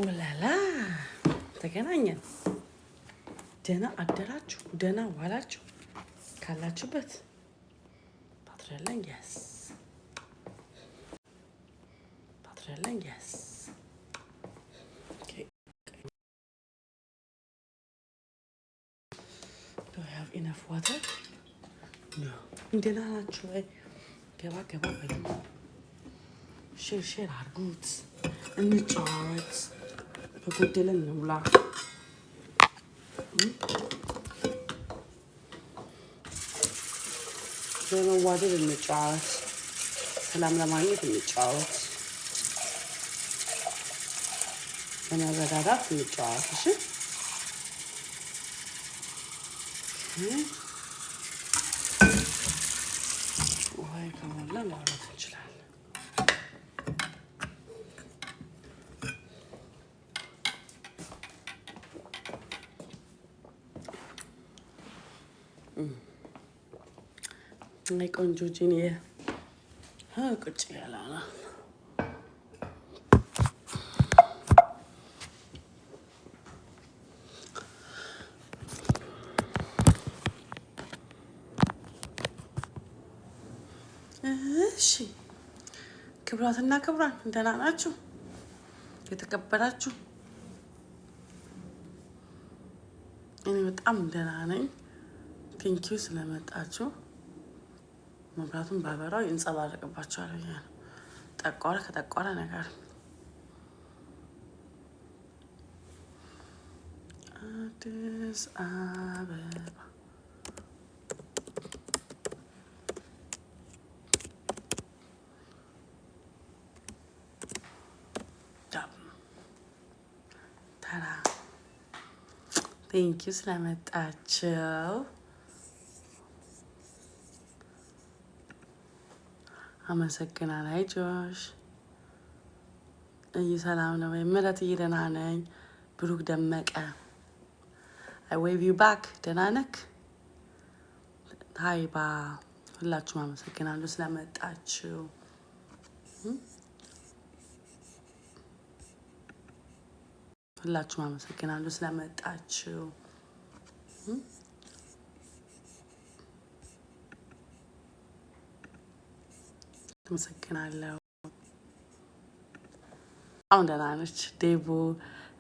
ኦላላ፣ ተገናኘን። ደህና አደራችሁ፣ ደህና ዋላችሁ ካላችሁበት። ባትሪ አለኝ። Yes፣ ባትሪ አለኝ። Yes. Okay. Do I have enough water? No. ደህና ናችሁ ወይ? ገባ ገባ በሉ። Share share አድርጉት፣ እንጫወት፣ በጎደለን እንሙላ። ለመዋደድ እንጫወት፣ ሰላም ለማግኘት እንጫወት፣ ለመረዳዳት እንጫወት። እሺ፣ ውሃ ከሞላ ማውራት እንችላለን። አይ ቆንጆ ጂኒ ቁጭ ያለ ነው። እሺ፣ ክቡራትና ክቡራን፣ ደህና ናችሁ? የተከበራችሁ፣ እኔ በጣም ደህና ነኝ። Thank you ስለመጣችሁ። መብራቱን ባበራው ይንጸባረቅባቸዋል ብዬ ነው። ጠቆረ ከጠቆረ ነገር። አዲስ አበባ። ተራ። Thank you ስለመጣችሁ አመሰግናለሁ። Hi ጆሽ፣ እዩ ሰላም ነው ወይ? ምረትዬ ደህና ነኝ። ብሩክ ደመቀ፣ I wave you back። ደህና ነክ? Hi ባ፣ ሁላችሁም አመሰግናለሁ ስለመጣችሁ። ሁላችሁም አመሰግናለሁ ስለመጣችሁ። አመሰግናለሁ። በጣም ደህና ነች። ዴቦ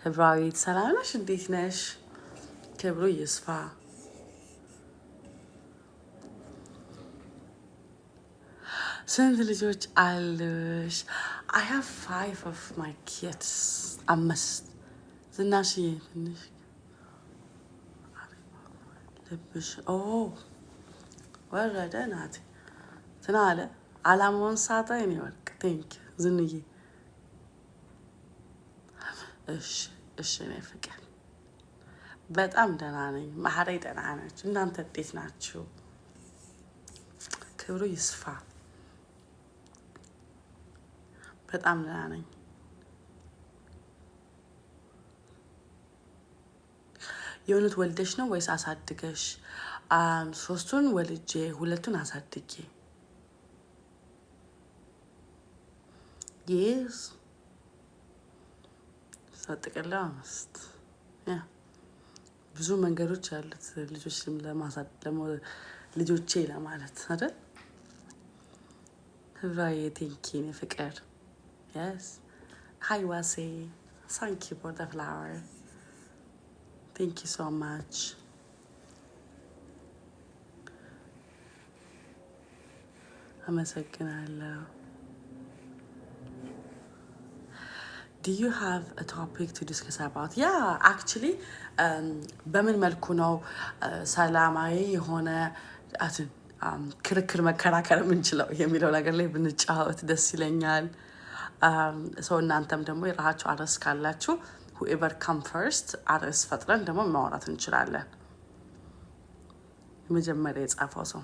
ህብራዊት ሰላም ነሽ? እንዴት ነሽ? ክብሩ ይስፋ። ስንት ልጆች አሉሽ? I have five of my kids፣ አምስት። ዝናሽዬ፣ ትንሽ ልብሽ ኦ ወረደ ናት ትና አለ፣ አላማውን ሳተ። የኔ ወርቅ፣ thank you ዝንዬ። እሺ እኔ ፍቅር በጣም ደህና ነኝ። ማህሬ ደህና ነች። እናንተ እንዴት ናችሁ? ክብሩ ይስፋ። በጣም ደህና ነኝ። የእውነት ወልደሽ ነው ወይስ አሳድገሽ? ሶስቱን ወልጄ ሁለቱን አሳድጌ። Yes፣ ሳጥቅላ አምስት። Yeah፣ ብዙ መንገዶች ያሉት ልጆች ልጆቼ ለማለት አይደል? ህብራዬ፣ thank you ፍቅር። Yes፣ hi ዋሴ፣ thank you for the flower, thank you so much። አመሰግናለሁ። Do you have a topic to discuss about? Yeah, actually በምን መልኩ ነው ሰላማዊ የሆነ ክርክር መከራከር የምንችለው የሚለው ነገር ላይ ብንጫወት ደስ ይለኛል። So እናንተም ደግሞ የራሳችሁ አርዕስት ካላችሁ whoever come first አርዕስት ፈጥረን ደግሞ ማውራት እንችላለን። የመጀመሪያ የጻፈው ሰው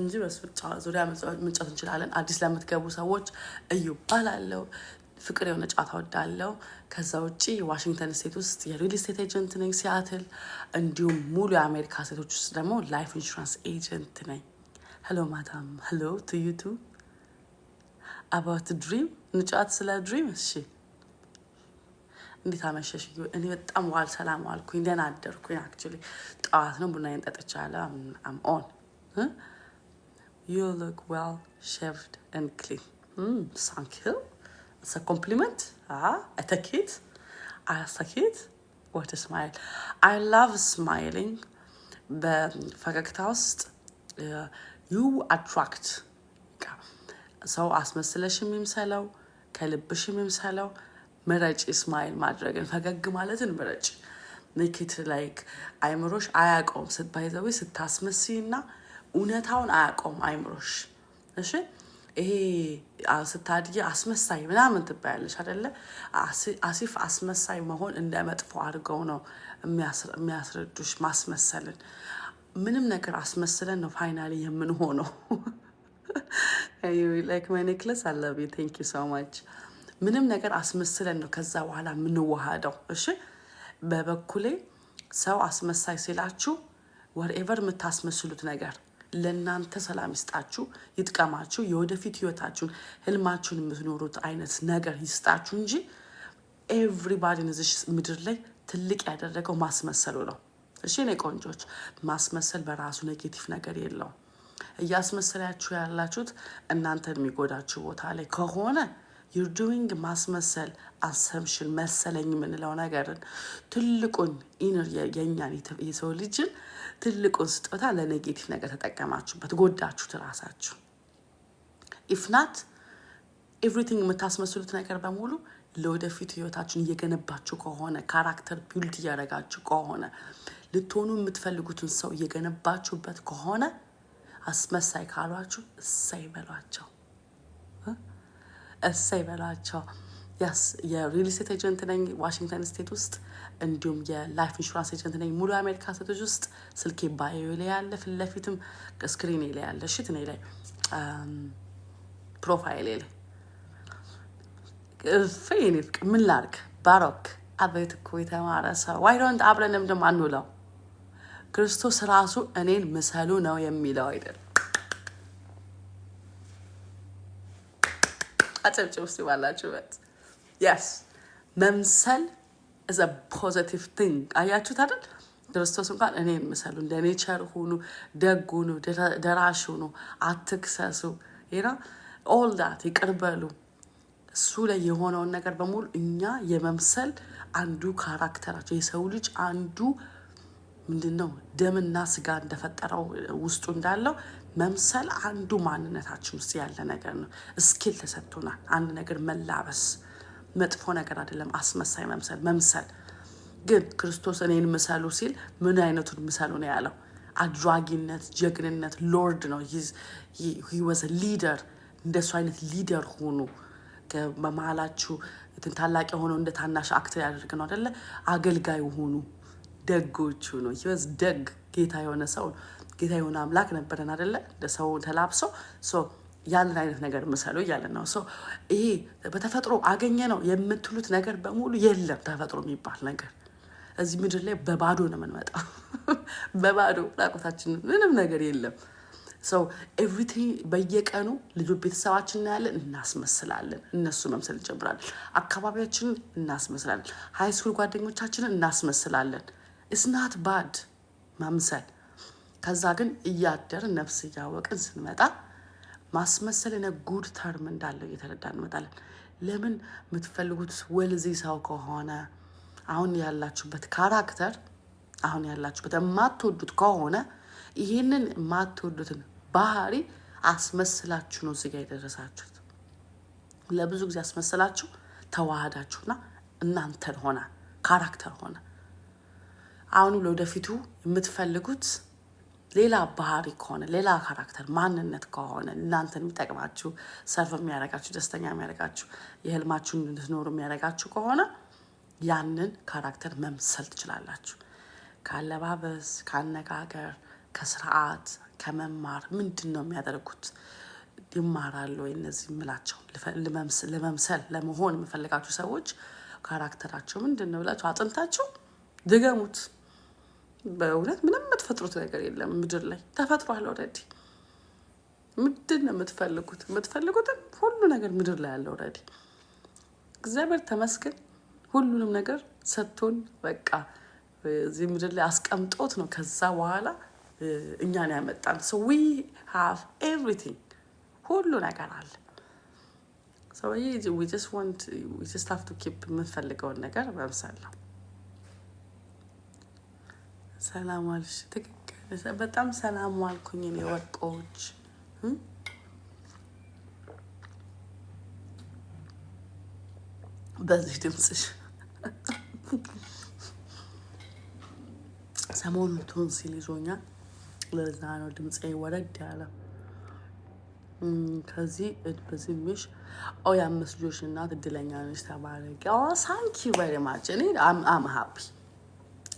እንጂ በሱ ዙሪያ መጫወት እንችላለን። አዲስ ለምትገቡ ሰዎች እዩ እባላለሁ። ፍቅር የሆነ ጨዋታ ወዳለው። ከዛ ውጭ ዋሽንግተን state ውስጥ የ real estate agent ነኝ ሲያትል፣ እንዲሁም ሙሉ የአሜሪካ state ኦች ውስጥ ደግሞ life insurance agent ነኝ። Hello madam፣ hello to you too። About dream እንጫወት፣ ስለ dream። እሺ፣ እንዴት አመሸሽ? እኔ በጣም ዋል ሰላም ዋልኩኝ፣ ደህና አደርኩኝ። Actually ጠዋት ነው፣ ቡናዬን ጠጥቻለሁ። I'm on. You look well shaved and clean. Thank you. It's a compliment. I take it. I take it. What a smile! I love smiling. በፈገግታ ውስጥ you attract። ሰው አስመስለሽ የሚምሰለው ከልብሽ የሚምሰለው ምረጪ። Smile ማድረግን፣ ፈገግ ማለትን ምረጪ። Make it like አይምሮሽ አያውቀውም። By the way ስታስመስይ እና እውነታውን አያውቀውም አይምሮሽ። እሺ፣ ይሄ ስታድጊ አስመሳይ ምናምን ትባያለሽ አይደለ? As if አስመሳይ መሆን እንደ መጥፎ አድርገው ነው የሚያስረዱሽ ማስመሰልን። ምንም ነገር አስመስለን ነው finally የምንሆነው። Like my necklace? I love you. Thank you so much. ምንም ነገር አስመስለን ነው ከዛ በኋላ የምንዋሃደው። እሺ፣ በበኩሌ ሰው አስመሳይ ሲላችሁ whatever የምታስመስሉት ነገር ለእናንተ ሰላም ይስጣችሁ፣ ይጥቀማችሁ፣ የወደፊት ህይወታችሁን ህልማችሁን የምትኖሩት አይነት ነገር ይስጣችሁ እንጂ everybody ን እዚህ ምድር ላይ ትልቅ ያደረገው ማስመሰሉ ነው። እሺ የኔ ቆንጆች፣ ማስመሰል በራሱ negative ነገር የለውም። እያስመሰላችሁ ያላችሁት እናንተን የሚጎዳችሁ ቦታ ላይ ከሆነ you're doing ማስመሰል assumption መሰለኝ የምንለው ነገርን ትልቁን inner የኛን የሰው ልጅን ትልቁን ስጦታ ለ negative ነገር ተጠቀማችሁበት፣ ጎዳችሁት ራሳችሁ። If not, everything የምታስመስሉት ነገር በሙሉ ለወደፊቱ ህይወታችሁን እየገነባችሁ ከሆነ፣ character build እያደረጋችሁ ከሆነ፣ ልትሆኑ የምትፈልጉትን ሰው እየገነባችሁበት ከሆነ አስመሳይ ካሏችሁ እሰይ በሏቸው፣ እሰይ በሏቸው። Yes, የ real estate agent ነኝ ዋሽንግተን State ውስጥ፣ እንዲሁም የ life insurance agent ነኝ ሙሉ የአሜሪካ state ኦች ውስጥ። ስልኬ bio ላይ ያለ፣ ፊት ለፊትም screen ላይ ያለ፣ እሺ እኔ ላይ profile ላይ እኔ ፍቅር ምን ላድርግ? ባሮክ አቤት እኮ የተማረ ሰው። Why don't አብረንም ደግሞ አንውለው? ክርስቶስ ራሱ እኔን ምሰሉ ነው የሚለው አይደል? አጨብጭብ እስቲ ባላችሁበት። Yes, መምሰል is a positive thing። አያችሁት አይደል? ክርስቶስ እንኳን እኔን ምሰሉ፣ እንደ እኔ ቸር ሁኑ፣ ደግ ሁኑ፣ ደራሽ ሁኑ፣ አትክሰሱ፣ all that፣ ይቅር በሉ። እሱ ላይ የሆነውን ነገር በሙሉ እኛ የመምሰል አንዱ character ኣቸው የሰው ልጅ አንዱ ምንድን ነው፣ ደምና ስጋ እንደፈጠረው ውስጡ እንዳለው መምሰል አንዱ ማንነታችን ውስጥ ያለ ነገር ነው። Skill ተሰጥቶናል። አንድ ነገር መላበስ መጥፎ ነገር አይደለም። አስመሳይ መምሰል መምሰል ግን ክርስቶስ እኔን ምሰሉ ሲል ምን አይነቱን ምሰሉ ነው ያለው? አድራጊነት፣ ጀግንነት፣ Lord ነው። He was leader። እንደሱ አይነት leader ሁኑ። በመሀላችሁ ታላቅ የሆነው እንደ ታናሽ act ያደርግ ነው አደለ? አገልጋይ ሁኑ፣ ደጎች ሁኑ። He was ደግ፣ ጌታ የሆነ ሰው፣ ጌታ የሆነ አምላክ ነበረን አደለ? እንደ ሰው ተላብሶ ያንን አይነት ነገር ምሰሉ እያለን ነው። ይሄ በተፈጥሮ አገኘ ነው የምትሉት ነገር በሙሉ የለም። ተፈጥሮ የሚባል ነገር እዚህ ምድር ላይ በባዶ ነው የምንመጣው። በባዶ ራቁታችን፣ ምንም ነገር የለም። So everything በየቀኑ ልጆ ቤተሰባችን እናያለን፣ እናስመስላለን። እነሱ መምሰል እንጀምራለን። አካባቢያችንን እናስመስላለን። High school ጓደኞቻችንን እናስመስላለን። It's not bad መምሰል። ከዛ ግን እያደር ነፍስ እያወቅን ስንመጣ ማስመሰል good term እንዳለው እየተረዳን እንመጣለን። ለምን የምትፈልጉት wealthy ሰው ከሆነ፣ አሁን ያላችሁበት character፣ አሁን ያላችሁበት የማትወዱት ከሆነ፣ ይህንን የማትወዱትን ባህሪ አስመስላችሁ ነው እዚጋ የደረሳችሁት። ለብዙ ጊዜ አስመስላችሁ ተዋህዳችሁና እናንተን ሆነ፣ character ሆነ። አሁኑ ለወደፊቱ የምትፈልጉት ሌላ ባህሪ ከሆነ፣ ሌላ character ማንነት ከሆነ፣ እናንተን የሚጠቅማችሁ፣ serve የሚያደርጋችሁ፣ ደስተኛ የሚያደርጋችሁ፣ የህልማችሁን እንድትኖሩ የሚያደርጋችሁ ከሆነ ያንን character መምሰል ትችላላችሁ። ከአለባበስ፣ ከአነጋገር፣ ከስርዓት፣ ከመማር ምንድን ነው የሚያደርጉት? ይማራሉ ወይ? እነዚህ የምላቸው ለመምሰል ለመሆን የምፈልጋችሁ ሰዎች character ኣቸው ምንድን ነው ብላችሁ አጥንታችሁ ድገሙት። በእውነት ምንም የምትፈጥሩት ነገር የለም። ምድር ላይ ተፈጥሯል already። ምንድን ነው የምትፈልጉት? የምትፈልጉትን ሁሉ ነገር ምድር ላይ ያለ already። እግዚአብሔር ተመስገን። ሁሉንም ነገር ሰጥቶን በቃ እዚህ ምድር ላይ አስቀምጦት ነው። ከዛ በኋላ እኛን ያመጣን። So we have everything፣ ሁሉ ነገር አለ። So we just want we just have to keep የምንፈልገውን ነገር መምሰል ነው። ሰላም ዋልሽ። ትክክል። በጣም ሰላም ዋልኩኝ እኔ ወርቆች። በዚህ ድምፅሽ ሰሞኑን ቶንሲል ይዞኛል። ለዛ ነው ድምፄ ወረድ ያለ። ከዚህ በዚህ እድሜሽ ኦ የአምስት ልጆች እናት እድለኛ ነሽ። ተባረኪ። Thank you very much። እኔ I'm happy፣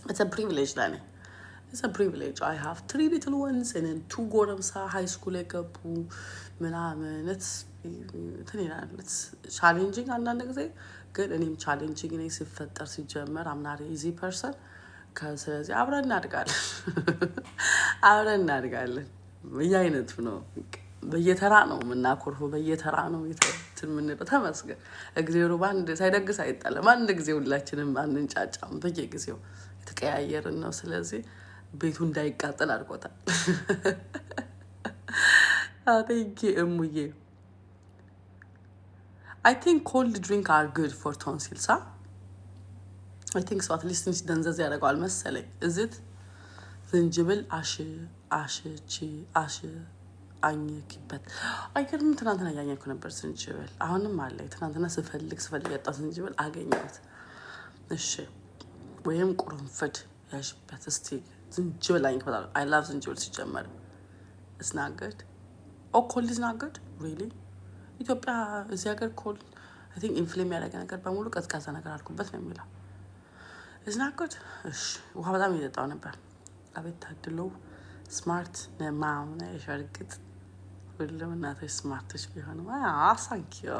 it's a privilege ለኔ፣ it's a privilege። I have three little ones and two ጎረምሳ high school የገቡ ምናምን። እንትን ይላል፣ challenging አንዳንድ ጊዜ፣ ግን እኔም challenging ነኝ ሲፈጠር ሲጀመር። I'm not easy person። ስለዚህ አብረን እናድጋለን፣ አብረን እናድጋለን። በየአይነቱ ነው፣ በየተራ ነው የምናኮርፈው፣ በየተራ ነው እንትን የምንለው። ተመስገን እግዚአብሔሩ በአንድ ሳይደግስ አይጣልም። አንድ ጊዜ ሁላችንም አንንጫጫም፣ በየጊዜው የተቀያየርን ነው። ስለዚህ ቤቱ እንዳይቃጠል አድርጎታል። Thank you እሙዬ። I think cold drink are good for tonsils። I think so፣ at least ትንሽ ደንዘዝ ያደርገዋል መሰለኝ። Is it ዝንጅብል አሽ አሽቺ አሽ አኝኪበት? አይገርምም? ትናንትና እያኘኩ ነበር ዝንጅብል። አሁንም አለ። ትናንትና ስፈልግ ስፈልግ ያጣው ዝንጅብል አገኘሁት። እሺ፣ ወይም ቁርንፍድ ያዥበት እስቲ። ዝንጅብል አኝክበት። I love ዝንጅብል ሲጀመር። It's not good? Oh, cold is not good, really? ኢትዮጵያ እዚህ ሀገር cold I think inflame ያደረገ ነገር በሙሉ ቀዝቃዛ ነገር አድርጉበት ነው የሚለው። It's not good። እሺ፣ ውሃ በጣም እየጠጣው ነበር። አቤት ታድለው፣ smart mom ነሽ። እርግጥ ሁሉም እናቶች smart ኦች ቢሆንም፣ thank you፣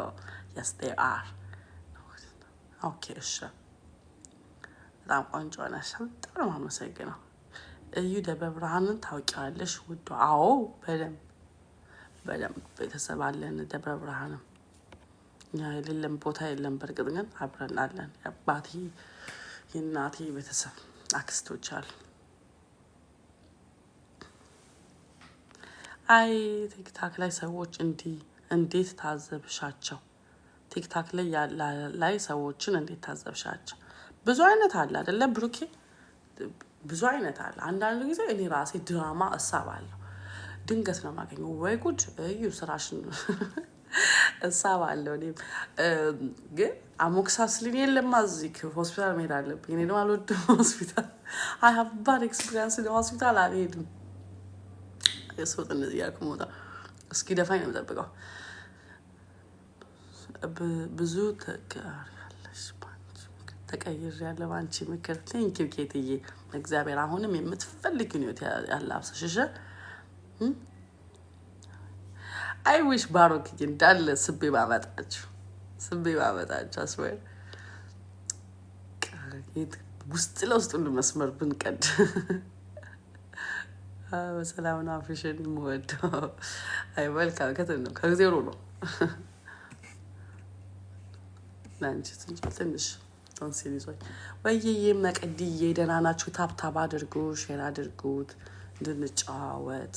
yes, they are። Okay፣ እሺ፣ በጣም ቆንጆ ነሽ። በጣም ነው የማመሰግነው። እዩ ደብረ ብርሃንን ታውቂዋለሽ ውዶ? አዎ፣ በደንብ በደንብ፣ ቤተሰብ አለን ደብረ ብርሃንም። እኛ የሌለን ቦታ የለም። በእርግጥ ግን አብረን አለን። የአባቴ የእናቴ ቤተሰብ አክስቶች አሉ። አይ፣ TikTok ላይ ሰዎች እንዲህ እንዴት ታዘብሻቸው? TikTok ላይ ሰዎችን እንዴት ታዘብሻቸው? ብዙ አይነት አለ አይደለ ብሩኬ? ብዙ አይነት አለ። አንዳንድ ጊዜ እኔ ራሴ ድራማ እሳባለሁ። ድንገት ነው የማገኘው። ወይ ጉድ እዩ ስራሽን እሳባለሁ። እኔም ግን amoxicillin የለማ እዚህ፣ ሆስፒታል መሄድ አለብኝ። እኔ ደግሞ አልወድም ሆስፒታል። I have bad experience፣ ሆስፒታል አልሄድም። የስወጥ እንደዚህ እያልኩ መውጣ እስኪ ደፋኝ ነው የምጠብቀው። ብዙ ተቀይሬያለሽ፣ ተቀይሬያለሁ በአንቺ ምክር። Thank you ኬትዬ። እግዚአብሔር አሁንም የምትፈልጊውን ህይወት ያላብስሽ። እሺ፣ I wish ባሮክዬ እንዳለ ስቤ ባመጣችሁ፣ ስቤ ባመጣችሁ፣ I swear ውስጥ ለውስጥ ሁሉ መስመር ብንቀድ። በሰላም ነው አፍሽን የምወደው። አይ መልካም ከትን ነው፣ ከዜሮ ነው። ለአንቺ ትንሽ ቶንሲል ይዞኝ። ወይዬ መቅድዬ ደህና ናችሁ? Tap tap አድርጉ፣ share አድርጉት እንድንጨዋወት።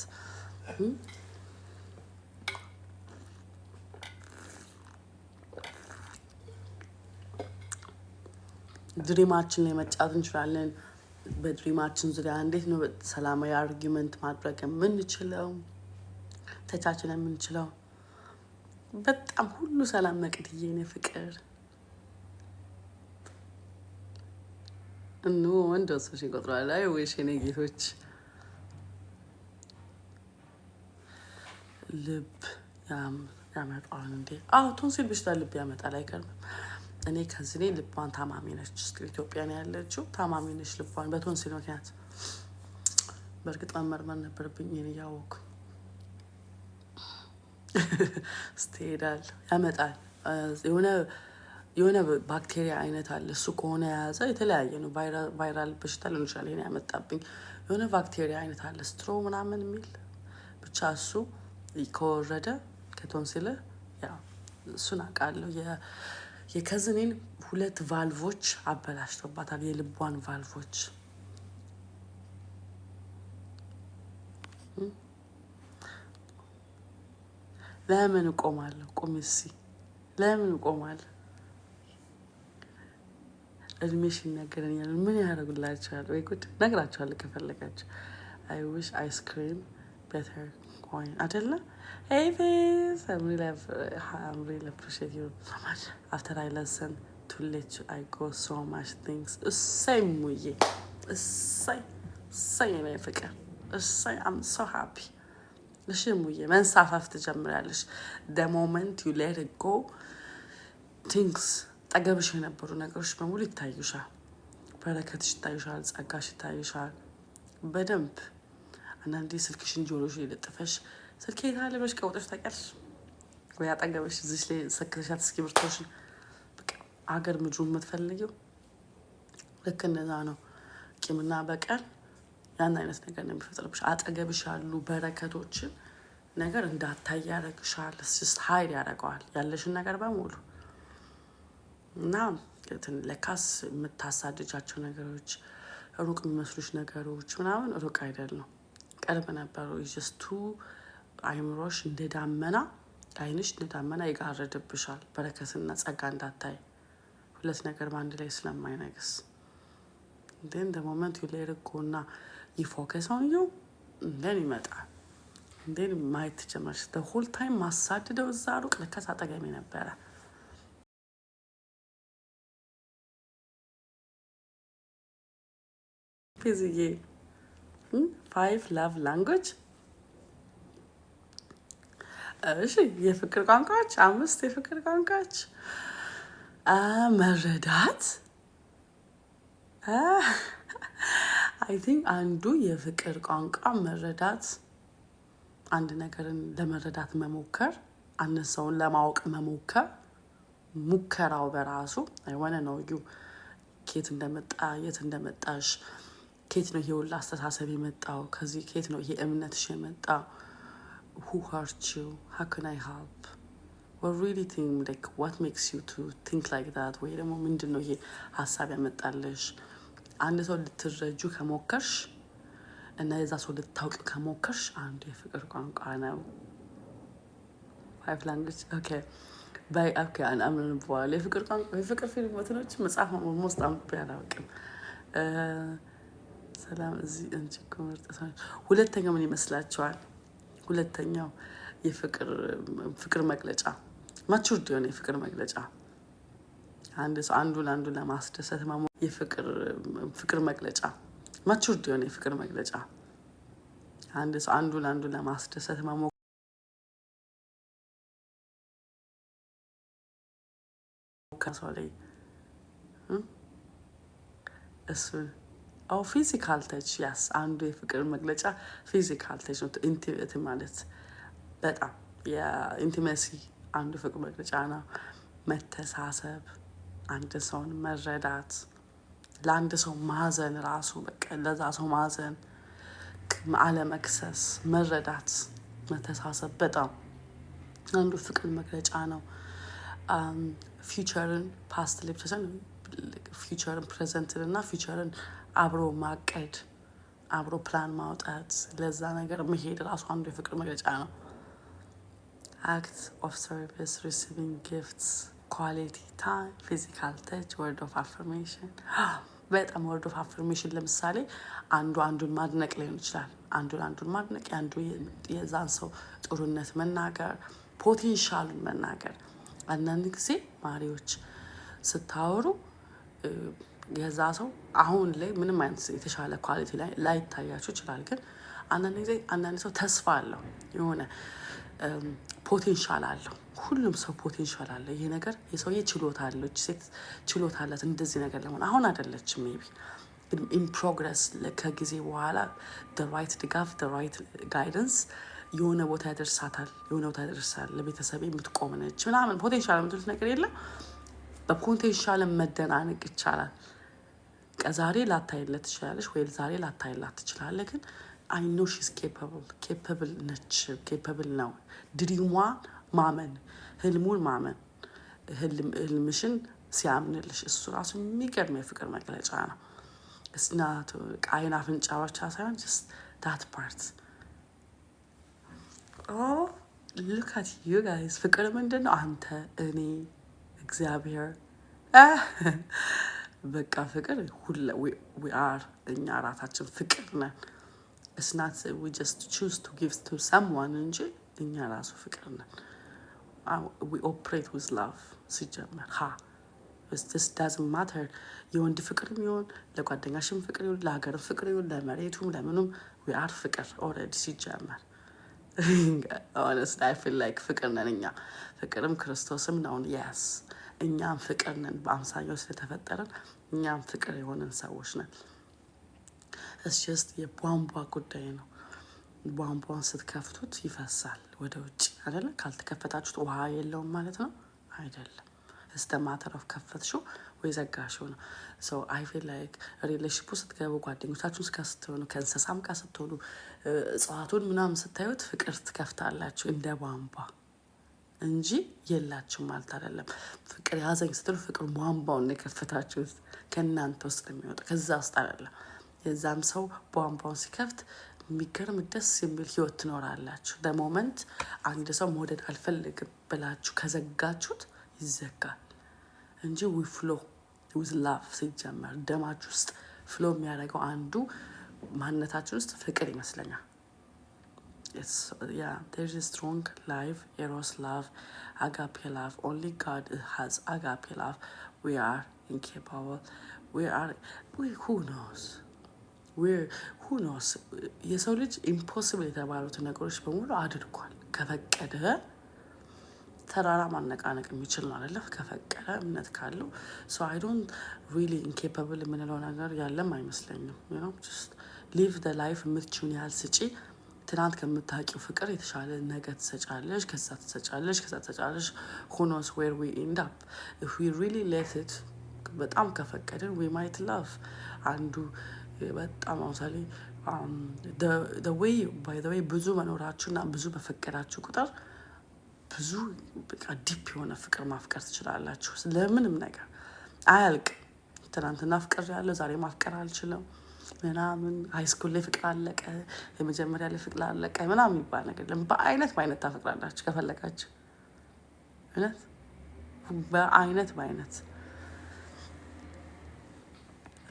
Dream ኣችን ላይ መጫወት እንችላለን። በ dream ኣችን ዙሪያ እንዴት ነው ሰላማዊ argument ማድረግ የምንችለው፣ ተቻችለን የምንችለው? በጣም ሁሉ ሰላም መቅድዬ፣ የኔ ፍቅር። እኑ ወንድ ወሶች ይቆጥራል። I wish የኔ ጌቶች። ልብ ያመጣል እንዴ? አዎ፣ ቶንሲል በሽታ ልብ ያመጣል። አይገርምም? እኔ ከዚህ እኔ ልቧን ታማሚ ነች። ኢትዮጵያ ነው ያለችው። ታማሚ ነች ልቧን በቶንሲል ምክንያት። በእርግጥ መመርመር ነበረብኝ ይሄን እያወኩኝ። ስትሄዳል ያመጣል። የሆነ ባክቴሪያ አይነት አለ። እሱ ከሆነ የያዘ የተለያየ ነው። Viral በሽታ ሊሆን ይችላል። ይሄን ያመጣብኝ የሆነ ባክቴሪያ አይነት አለ፣ strep ምናምን የሚል ብቻ፣ እሱ ከወረደ ከቶንሲል ያው እሱን አውቃለሁ። የ cousin ኤን ሁለት ቫልቮች አበላሽቶባታል፣ የልቧን ቫልቮች። ለምን እቆማለሁ? ቁሚ እስኪ፣ ለምን እቆማለሁ? እድሜሽ ይነገረኛል። ምን ያደርጉላቸዋል? ወይ ጉድ! ነግራቸዋለሁ ከፈለጋችሁ። I wish ice cream better coin አይደለ? Hey Face, I'm really appreciate you so much. After I listen to let you I go so much things። እሰይ ሙዬ፣ እሰይ እሰይ፣ የኔ ፍቅር እሰይ። I'm so happy። እሺ ሙዬ፣ መንሳፈፍ ትጀምሪያለሽ። The moment you let go things፣ አጠገብሽ የነበሩ ነገሮች በሙሉ ይታዩሻል። በረከትሽ ይታዩሻል። ጸጋሽ ይታዩሻል በደንብ። አንዳንዴ ስልክሽን ጆሮሽ የለጥፈሽ ስልኬ የት አለ ብለሽ ቀውጠሽ ታውቂያለሽ ወይ? አጠገብሽ እዚች ላይ ሰክተሻት እስክሪብቶሽን በቃ አገር ምድሩ የምትፈልጊው ልክ እንደዛ ነው። ቂምና በቀል ያን አይነት ነገር ነው የሚፈጥርብሽ። አጠገብሽ ያሉ በረከቶችን ነገር እንዳታይ ያደርግሻል። ስ hide ያደርገዋል ያለሽን ነገር በሙሉ። እና ለካስ የምታሳድጃቸው ነገሮች፣ ሩቅ የሚመስሉሽ ነገሮች ምናምን ሩቅ አይደሉም፣ ቅርብ ነበሩ። Just ቱ አይምሮሽ እንደ ዳመና፣ አይንሽ እንደ ዳመና ይጋርድብሻል፣ በረከትና ጸጋ እንዳታይ፣ ሁለት ነገር በአንድ ላይ ስለማይነግስ። Then the moment you let go እና you focus on you, then ይመጣል። Then ማየት ትጀምራለሽ። Whole time ማሳድደው እዛ ሩቅ ለካስ አጠገቤ ነበረ። ፊዝዬ፣ five love language። እሺ፣ የፍቅር ቋንቋዎች፣ አምስት የፍቅር ቋንቋዎች። መረዳት፣ I think አንዱ የፍቅር ቋንቋ መረዳት፣ አንድ ነገርን ለመረዳት መሞከር፣ አንድ ሰውን ለማወቅ መሞከር፣ ሙከራው በራሱ የሆነ ነው። You ከየት እንደመጣ፣ የት እንደመጣሽ፣ ከየት ነው ይሄ ሁላ አስተሳሰብ የመጣው፣ ከዚህ ከየት ነው ይሄ እምነትሽ የመጣው፣ who hurt you, how can I help, what really think, like what makes you to think like that፣ ወይ ደግሞ ምንድን ነው ይሄ ሀሳብ ያመጣልሽ። አንድ ሰው ልትረጁ ከሞከርሽ እና የዛ ሰው ልታውቂ ከሞከርሽ አንዱ የፍቅር ቋንቋ ነው። Five language, okay bye, okay። አምንበዋል። የፍቅር ቋንቋ፣ የፍቅር ፊልም እንትኖች መጽሐፍ almost አንብቤ አላውቅም። ሰላም እዚህ እንጂ እኮ ምርጥ ሰው። ሁለተኛው ምን ይመስላችኋል? ሁለተኛው የፍቅር ፍቅር መግለጫ፣ matured የሆነ የፍቅር መግለጫ፣ አንድ ሰው አንዱ ለአንዱ ለማስደሰት የፍቅር ፍቅር መግለጫ፣ matured የሆነ የፍቅር መግለጫ፣ አንድ ሰው አንዱ ለአንዱ ለማስደሰት መሞከር ሰው ላይ እሱን አዎ፣ physical touch, yes። አንዱ የፍቅር መግለጫ physical touch ነው። Intimate ማለት በጣም የ intimacy አንዱ ፍቅር መግለጫ ነው። መተሳሰብ፣ አንድ ሰውን መረዳት፣ ለአንድ ሰው ማዘን ራሱ፣ በቃ ለዛ ሰው ማዘን፣ አለመክሰስ፣ መረዳት፣ መተሳሰብ በጣም አንዱ ፍቅር መግለጫ ነው። Future ን past ላይ ብቻ ሳይሆን future ን፣ present ን እና future ን አብሮ ማቀድ፣ አብሮ ፕላን ማውጣት፣ ለዛ ነገር መሄድ ራሱ አንዱ የፍቅር መግለጫ ነው። Act of service, receiving gifts, quality time, physical touch, word of affirmation። በጣም word of affirmation ለምሳሌ አንዱ አንዱን ማድነቅ ሊሆን ይችላል። አንዱን አንዱን ማድነቅ፣ የአንዱ የዛን ሰው ጥሩነት መናገር፣ potential ኡን መናገር። አንዳንድ ጊዜ ማሪዎች ስታወሩ የዛ ሰው አሁን ላይ ምንም አይነት የተሻለ quality ላይ ላይታያችሁ ይችላል። ግን አንዳንድ ጊዜ አንዳንድ ሰው ተስፋ አለው፣ የሆነ potential አለው። ሁሉም ሰው potential አለው። ይሄ ነገር የሰውዬ ችሎታ አለው፣ ሴት ችሎታ አላት እንደዚህ ነገር ለመሆን። አሁን አይደለችም maybe፣ ግን in progress ከጊዜ በኋላ right ድጋፍ፣ right guidance የሆነ ቦታ ያደርሳታል፣ የሆነ ቦታ ያደርሳል። ለቤተሰብ የምትቆም ነች ምናምን potential የምትሉት ነገር የለም። በ potential መደናነቅ ይቻላል። ዛሬ ላታይለት ትችላለች ወይ ዛሬ ላታይላት ትችላለህ። ግን I know she's capable፣ capable ነች፣ capable ነው። Dream ዋ ማመን፣ ህልሙን ማመን፣ ህልምሽን ሲያምንልሽ እሱ ራሱ የሚገርም የፍቅር መግለጫ ነው። እስናቱ አይን አፍንጫ ብቻ ሳይሆን just that part. Oh, look at you guys። ፍቅር ምንድን ነው? አንተ፣ እኔ፣ እግዚአብሔር፣ በቃ ፍቅር we are፣ እኛ ራሳችን ፍቅር ነን። It's not we just choose to give to someone እንጂ እኛ ራሱ ፍቅር ነን። We operate with love ሲጀመር። ሀ this doesn't matter፣ የወንድ ፍቅርም ይሁን፣ ለጓደኛሽም ፍቅር ይሁን፣ ለሀገርም ፍቅር ይሁን፣ ለመሬቱም ለምኑም we are ፍቅር already ሲጀመር። Honestly, I feel like ፍቅር ነን እኛ። ፍቅርም ክርስቶስም ነውን። Yes፣ እኛም ፍቅር ነን። በአምሳያው ስለተፈጠረን እኛም ፍቅር የሆነን ሰዎች ነን። It's just የቧንቧ ጉዳይ ነው። ቧንቧን ስትከፍቱት ይፈሳል ወደ ውጭ አይደለ? ካልተከፈታችሁት ውሃ የለውም ማለት ነው አይደለም። It's the matter of ከፈትሽው ወይ ዘጋሽው ነው። So I feel like relationship ስትገቡ፣ ጓደኞቻችሁን ጋር ስትሆኑ፣ ከእንስሳም ጋር ስትሆኑ፣ እጽዋቱን ምናምን ስታዩት ፍቅር ትከፍታላችሁ እንደ ቧንቧ እንጂ የላችሁም ማለት አይደለም። ፍቅር ያዘኝ ስትሉ ፍቅር ቧንቧውን የከፈታችሁት ከእናንተ ውስጥ ነው የሚወጣው፣ ከዛ ውስጥ አይደለም። የዛም ሰው ቧንቧውን ሲከፍት የሚገርም ደስ የሚል ህይወት ትኖራላችሁ። The moment አንድ ሰው መውደድ አልፈልግም ብላችሁ ከዘጋችሁት ይዘጋል እንጂ we flow with love። ሲጀመር ደማችሁ ውስጥ flow የሚያደርገው አንዱ ማንነታችን ውስጥ ፍቅር ይመስለኛል። Yeah, there's a strong life, eros love, agape love. Only God has agape love. We are incapable. We are we who knows, we're who knows። የሰው ልጅ impossible የተባሉትን ነገሮች በሙሉ አድርጓል። ከፈቀደ ተራራ ማነቃነቅ የሚችል ነው አይደለ? ከፈቀደ፣ እምነት ካለው። So I don't really incapable የምንለው ነገር ያለም አይመስለኝም። Just live the life። የምትችውን ያህል ስጪ። ትናንት ከምታውቂው ፍቅር የተሻለ ነገ ትሰጫለሽ፣ ከዛ ትሰጫለሽ፣ ከዛ ትሰጫለሽ። Who knows where we end up if we really let it። በጣም ከፈቀድን we might love። አንዱ በጣም ለምሳሌ way by the way ብዙ መኖራችሁና ብዙ በፈቀዳችሁ ቁጥር ብዙ በቃ deep የሆነ ፍቅር ማፍቀር ትችላላችሁ። ለምንም ነገር አያልቅም። ትናንትና ፍቅር ያለው ዛሬ ማፍቀር አልችልም ምናምን፣ high school ላይ ፍቅር አለቀ፣ የመጀመሪያ ላይ ፍቅር አለቀ ምናምን የሚባል ነገር የለም። በአይነት በአይነት ታፈቅራላችሁ ከፈለጋችሁ፣ እውነት በአይነት በአይነት።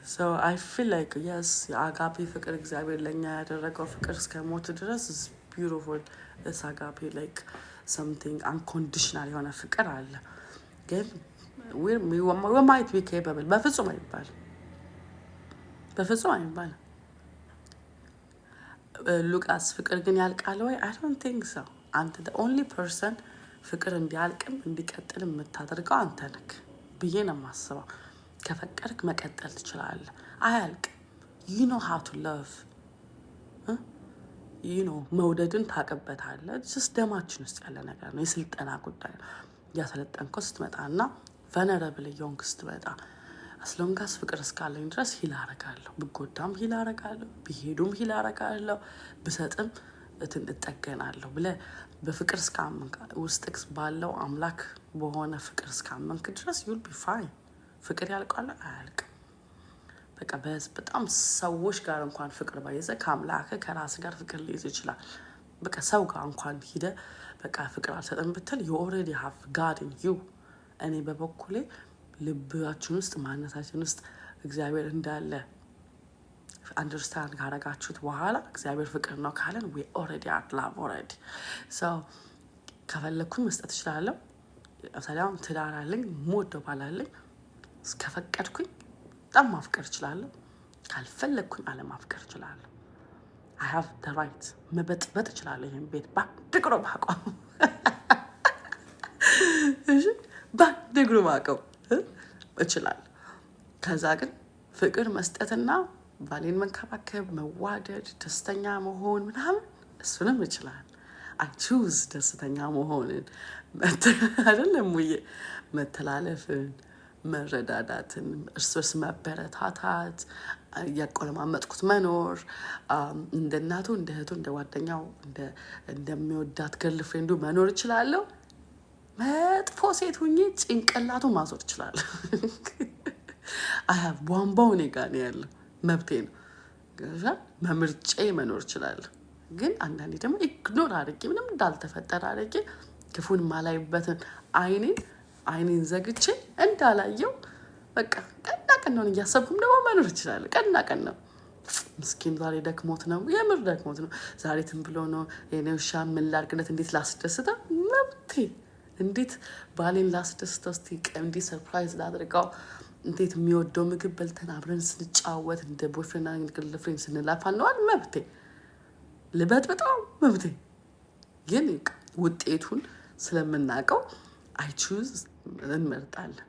So I feel like yes፣ የ agape ፍቅር፣ እግዚአብሔር ለእኛ ያደረገው ፍቅር እስከ ሞት ድረስ beautiful። It's agape, like something unconditional የሆነ ፍቅር አለ። ግን might be capable በፍጹም አይባልም፣ በፍጹም አይባልም። ሉቃስ፣ ፍቅር ግን ያልቃል ወይ? I don't think so። አንተ only person ፍቅር እንዲያልቅም እንዲቀጥል የምታደርገው አንተ ነክ ብዬ ነው የማስበው። ከፈቀድክ መቀጠል ትችላለህ። አያልቅም። You know how to love, መውደድን ታውቅበታለህ። Just ደማችን ውስጥ ያለ ነገር ነው። የስልጠና ጉዳይ ነው። እያሰለጠንከው ስትመጣ እና vulnerable እየሆንክ ስትመጣ፣ as long as ፍቅር እስካለኝ ድረስ heal አረጋለሁ። ብጎዳም heal አረጋለሁ፣ ቢሄዱም heal አረጋለሁ፣ ብሰጥም እትን እጠገናለሁ ብለህ በፍቅር እስካመንክ፣ ውስጥ ባለው አምላክ በሆነ ፍቅር እስካመንክ ድረስ you'll be fine። ፍቅር ያልቃል? አያልቅም። በቃ በጣም ሰዎች ጋር እንኳን ፍቅር ባይዘ ከአምላክ ከራስ ጋር ፍቅር ሊይዝ ይችላል። በቃ ሰው ጋር እንኳን ሂደ በቃ ፍቅር አልሰጥም ብትል you already have God in you። እኔ በበኩሌ ልባችን ውስጥ፣ ማንነታችን ውስጥ እግዚአብሔር እንዳለ understand ካረጋችሁት በኋላ፣ እግዚአብሔር ፍቅር ነው ካለን we already are love already። So ከፈለግኩኝ መስጠት እችላለሁ። ለምሳሌ አሁን ትዳር አለኝ፣ የምወደው ባል አለኝ። ከፈቀድኩኝ በጣም ማፍቀር እችላለሁ። ካልፈለግኩኝ አለማፍቀር እችላለሁ። I have the right። መበጥበጥ እችላለሁ። ይህን ቤት በአንድ እግሩ ማቆም፣ እሺ፣ በአንድ እግሩ ማቆም እችላለሁ። ከዛ ግን ፍቅር መስጠትና ባሌን መንከባከብ፣ መዋደድ፣ ደስተኛ መሆን ምናምን እሱንም እችላለሁ። I choose ደስተኛ መሆንን አይደለም ውዬ መተላለፍን፣ መረዳዳትን፣ እርስ በርስ መበረታታት፣ እያቆለማመጥኩት መኖር፣ እንደ እናቱ፣ እንደ እህቱ፣ እንደ ጓደኛው፣ እንደሚወዳት girlfriend ኡ መኖር እችላለሁ። መጥፎ ሴት ሁኜ ጭንቅላቱ ማዞር እችላለሁ። I have ቧንቧው እኔ ጋ ነው ያለው፣ መብቴ ነው። መምርጬ መኖር እችላለሁ። ግን አንዳንዴ ደግሞ ignore አድርጌ፣ ምንም እንዳልተፈጠረ አድርጌ፣ ክፉን ማላይበትን አይኔን ዘግቼ እንዳላየው በቃ ቀና ቀናውን እያሰብኩም ደግሞ መኖር እችላለሁ። ቀና ቀን ነው። ምስኪን ዛሬ ደክሞት ነው፣ የምር ደክሞት ነው። ዛሬ ትን ብሎ ነው። የኔ ውሻ ምን ላድርግለት? እንዴት ላስደስተው? መብቴ። እንዴት ባሌን ላስደስተው? እስቲ እንዴት surprise ላድርገው? እንዴት የሚወደው ምግብ በልተን አብረን ስንጫወት እንደ boyfriend girlfriend ስንላፋ እንዋል? መብቴ። ልበጥብጠው? መብቴ። ግን ውጤቱን ስለምናውቀው I choose እንመርጣለን።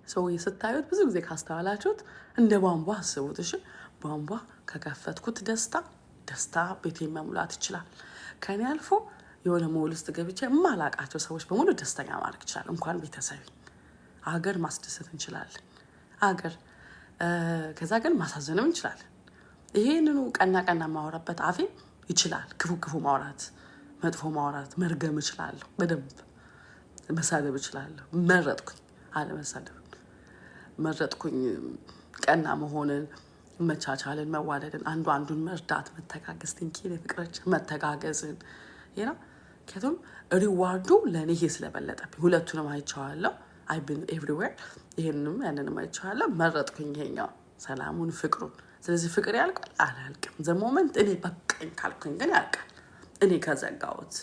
ሰው ስታዩት ብዙ ጊዜ ካስተዋላችሁት እንደ ቧንቧ አስቡት። እሺ፣ ቧንቧ ከከፈትኩት ደስታ ደስታ ቤቴን መሙላት ይችላል። ከኔ አልፎ የሆነ ሞል ውስጥ ገብቼ የማላቃቸው ሰዎች በሙሉ ደስተኛ ማድረግ ይችላል። እንኳን ቤተሰብ አገር ማስደሰት እንችላለን። አገር ከዛ ግን ማሳዘንም እንችላለን። ይሄንኑ ቀና ቀና ማውራበት አፌ ይችላል። ክፉ ክፉ ማውራት፣ መጥፎ ማውራት፣ መርገም እችላለሁ። በደንብ መሳደብ እችላለሁ። መረጥኩኝ አለመሳደብ፣ መረጥኩኝ ቀና መሆንን፣ መቻቻልን፣ መዋደድን፣ አንዱ አንዱን መርዳት፣ መተጋገዝ፣ thank you ፍቅሮች፣ መተጋገዝን ነው። ምክንያቱም reward ኡ ለእኔ ይሄ ስለበለጠብኝ ሁለቱንም አይቼዋለሁ። I've been everywhere፣ ይሄንንም ያንንም አይቼዋለሁ። መረጥኩኝ ይሄኛው ሰላሙን፣ ፍቅሩን። ስለዚህ ፍቅር ያልቃል አላያልቅም? The moment እኔ በቃኝ ካልኩኝ ግን ያልቃል። እኔ ከዘጋሁት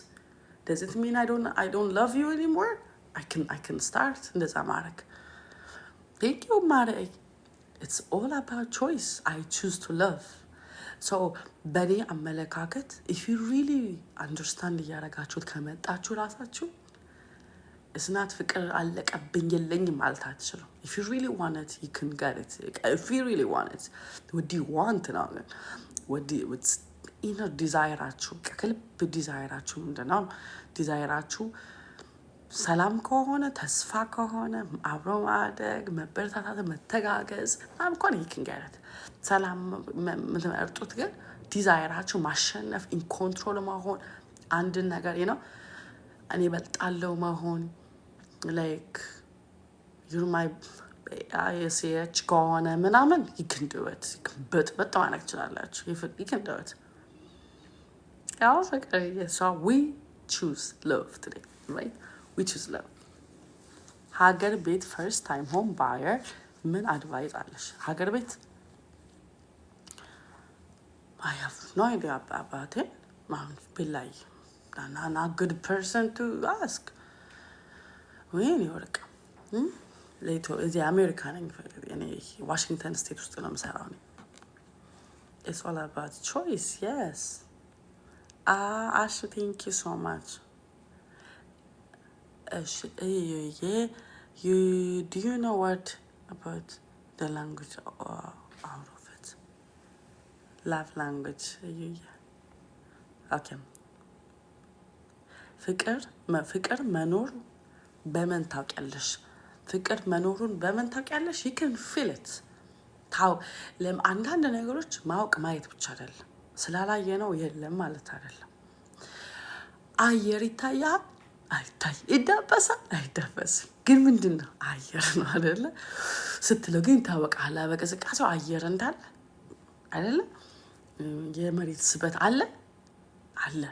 does it mean I don't love you anymore? I can start እንደዛ ማድረግ። Thank you ማሬ። It's all about choice. I choose to love. So በእኔ አመለካከት if you really understand እያደረጋችሁት ከመጣችሁ ራሳችሁ እስናት ፍቅር አለቀብኝ የለኝም ማለት አትችሉም። If you really want it, you can get it. If you really want it. What do you want ነው ግን inner desire ኣችሁ፣ ከልብ desire ኣችሁ ምንድን ነው? Desire ኣችሁ ሰላም ከሆነ፣ ተስፋ ከሆነ፣ አብሮ ማደግ፣ መበረታታት፣ መተጋገዝ ምናምን ከሆነ you can get it። ሰላም የምትመርጡት ግን desire ኣችሁ ማሸነፍ፣ in control መሆን፣ አንድን ነገር ነው እኔ በልጣለው መሆን፣ like you're my ሴች ከሆነ ምናምን you can do it። በጥበጥ ማድረግ ትችላላችሁ። You can do it። ያው ፍቅር so we choose love today, right? We choose love። ሀገር ቤት first time home buyer ምን advice አለሽ? ሀገር ቤት I have no idea about it. Be like, not good person to ask. ወይኔ ወርቅ እዚህ አሜሪካ ነኝ እኔ፣ ዋሽንግተን state ውስጥ ነው የምሰራው። እኔ it's all about choice, yes. አሽ thank you so much። እሺ እዩዬ፣ you do you know what about the language out of it, love language? እዩዬ፣ okay። ፍቅር መኖር በምን ታውቂያለሽ? ፍቅር መኖሩን በምን ታውቂያለሽ? You can feel it። ታው አንዳንድ ነገሮች ማወቅ ማየት ብቻ አይደለም። ስላላየ ነው የለም ማለት አይደለም። አየር ይታያል አይታይ፣ ይዳበሳል አይዳበስም። ግን ምንድን ነው? አየር ነው አይደለ? ስትለው ግን ይታወቃል። በቅዝቃዜው አየር እንዳለ አይደለ? የመሬት ስበት አለ አለ፣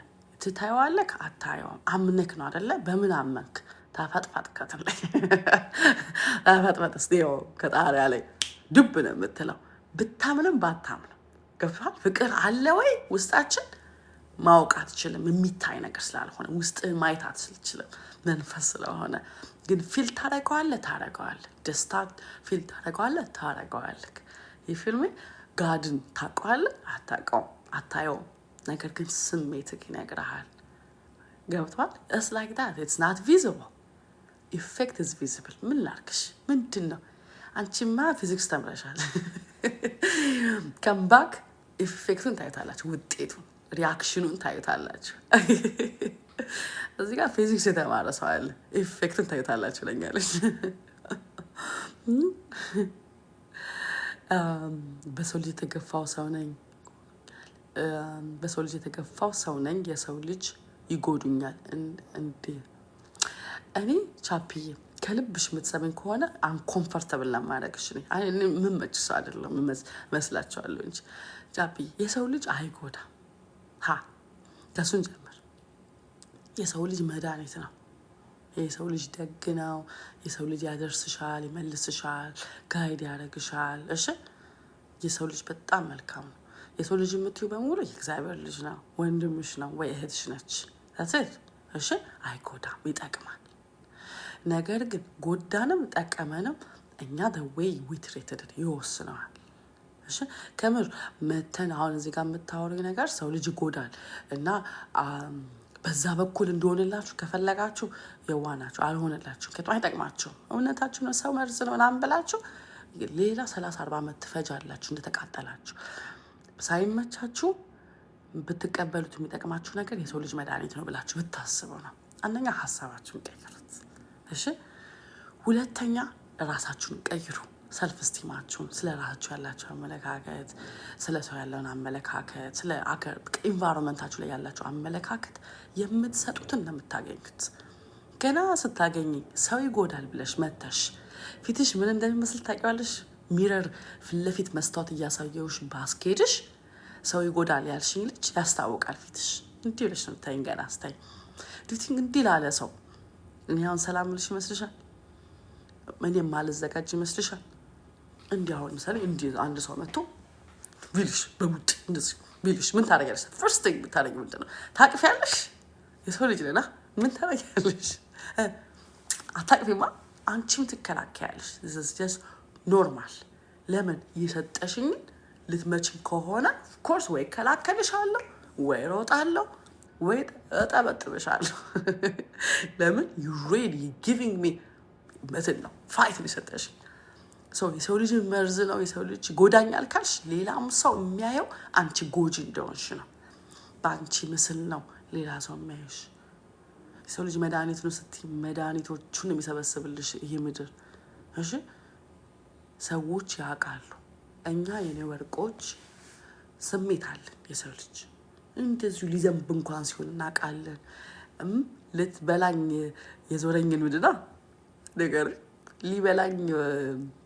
ትታየዋለህ አታየውም። አምነክ ነው አይደለ? በምን አመንክ? ታፈጥፋጥ ከትን ላይ ታፈጥፈጥ እስኪ ከጣሪያ ላይ ዱብ ነው የምትለው። ብታምንም ባታምንም ገብቶሃል። ፍቅር አለ ወይ ውስጣችን ማወቅ አትችልም። የሚታይ ነገር ስላልሆነ ውስጥ ማየት አትችልም፣ መንፈስ ስለሆነ። ግን feel ታደርገዋለህ ታደርገዋለህ። ደስታ feel ታደርገዋለህ ታደርገዋለህ። ይህ ፊልም God ን ታውቀዋለህ አታውቀውም፣ አታየውም። ነገር ግን ስሜትህ ይነግርሃል። ገብቷል። It's like that. It's not visible. Effect is visible። ምን ላርግሽ? ምንድን ነው? አንቺማ ፊዚክስ ተምረሻል። Come back effect ኡን ታዩታላችሁ፣ ውጤቱን reaction ኑን ታዩታላችሁ። እዚህ ጋር ፊዚክስ የተማረ ሰው አለ። Effect ኡን ታዩታላችሁ ለኛለች። በሰው ልጅ የተገፋው ሰው ነኝ። በሰው ልጅ የተገፋው ሰው ነኝ። የሰው ልጅ ይጎዱኛል እንዴ? እኔ ቻፕዬ ከልብሽ የምትሰሚኝ ከሆነ uncomfortable ለማድረግሽ እኔ የምመች ሰው አይደለም መስላቸዋለሁ እንጂ ቻፕዬ የሰው ልጅ አይጎዳም። ሀ ከሱን ጀምር። የሰው ልጅ መድኃኒት ነው። የሰው ልጅ ደግ ነው። የሰው ልጅ ያደርስሻል፣ ይመልስሻል፣ guide ያደርግሻል። እሺ፣ የሰው ልጅ በጣም መልካም ነው። የሰው ልጅ የምትዩ በሙሉ የእግዚአብሔር ልጅ ነው፣ ወንድምሽ ነው ወይ እህትሽ ነች። That's it። እሺ፣ አይጎዳም፣ ይጠቅማል። ነገር ግን ጎዳንም ጠቀመንም እኛ the way we treated ይወስነዋል። እሺ፣ ከምር መተን አሁን እዚህ ጋር የምታወሩኝ ነገር ሰው ልጅ ይጎዳል እና በዛ በኩል እንደሆንላችሁ ከፈለጋችሁ የዋናችሁ አልሆነላችሁ ከ አይጠቅማችሁም። እውነታችሁ ነው። ሰው መርዝ ነው ምናምን ብላችሁ ሌላ 30 40 ዓመት ትፈጃላችሁ እንደተቃጠላችሁ። ሳይመቻችሁ ብትቀበሉት የሚጠቅማችሁ ነገር የሰው ልጅ መድኃኒት ነው ብላችሁ ብታስቡ ነው። አንደኛ ሀሳባችሁን ቀይሩት። እሺ፣ ሁለተኛ ራሳችሁን ቀይሩ። Self esteem ኣችሁን፣ ስለ ራሳችሁ ያላችሁ አመለካከት፣ ስለ ሰው ያለውን አመለካከት፣ ስለ አገር environment ኣችሁ ላይ ያላችሁ አመለካከት የምትሰጡትን ነው የምታገኙት። ገና ስታገኝ ሰው ይጎዳል ብለሽ መተሽ ፊትሽ ምን እንደሚመስል ታውቂዋለሽ። Mirror ፊት ለፊት መስታወት እያሳየውሽ ባስኬድሽ ሰው ይጎዳል ያልሽኝ ልጅ ያስታውቃል። ፊትሽ እንዲህ ብለሽ ነው የምታይኝ። ገና ስታይ do you think እንዲህ ላለ ሰው እኔ አሁን ሰላም ልሽ ይመስልሻል? እኔ የማልዘጋጅ ይመስልሻል? እንዲህ አሁን ምሳሌ እንዲህ አንድ ሰው መጥቶ ቢልሽ፣ በቡጥ እንደዚህ ቢልሽ ምን ታደርጊያለሽ? First thing ብታደርጊ ምንድን ነው? ታቅፊያለሽ? የሰው ልጅ ነና ምን ታደርጊያለሽ? አታቅፊማ። አንቺም ትከላከያለሽ። Just normal። ለምን የሰጠሽኝን ልትመችኝ ከሆነ of course ወይ እከላከልሻለሁ፣ ወይ እሮጣለሁ፣ ወይ እጠበጥብሻለሁ። ለምን you ready giving me እንትን ነው፣ fight ነው የሰጠሽኝ። የሰው ልጅ መርዝ ነው፣ የሰው ልጅ ጎዳኛል ካልሽ ሌላም ሰው የሚያየው አንቺ ጎጂ እንደሆንሽ ነው። በአንቺ ምስል ነው ሌላ ሰው የሚያየሽ። የሰው ልጅ መድኃኒት ነው ስትይ መድኃኒቶቹን የሚሰበስብልሽ ይህ ምድር። እሺ፣ ሰዎች ያውቃሉ። እኛ የኔ ወርቆች ስሜት አለን። የሰው ልጅ እንደዚሁ ሊዘንብ እንኳን ሲሆን እናውቃለን። ልትበላኝ የዞረኝን ምንድን ነው ነገር ሊበላኝ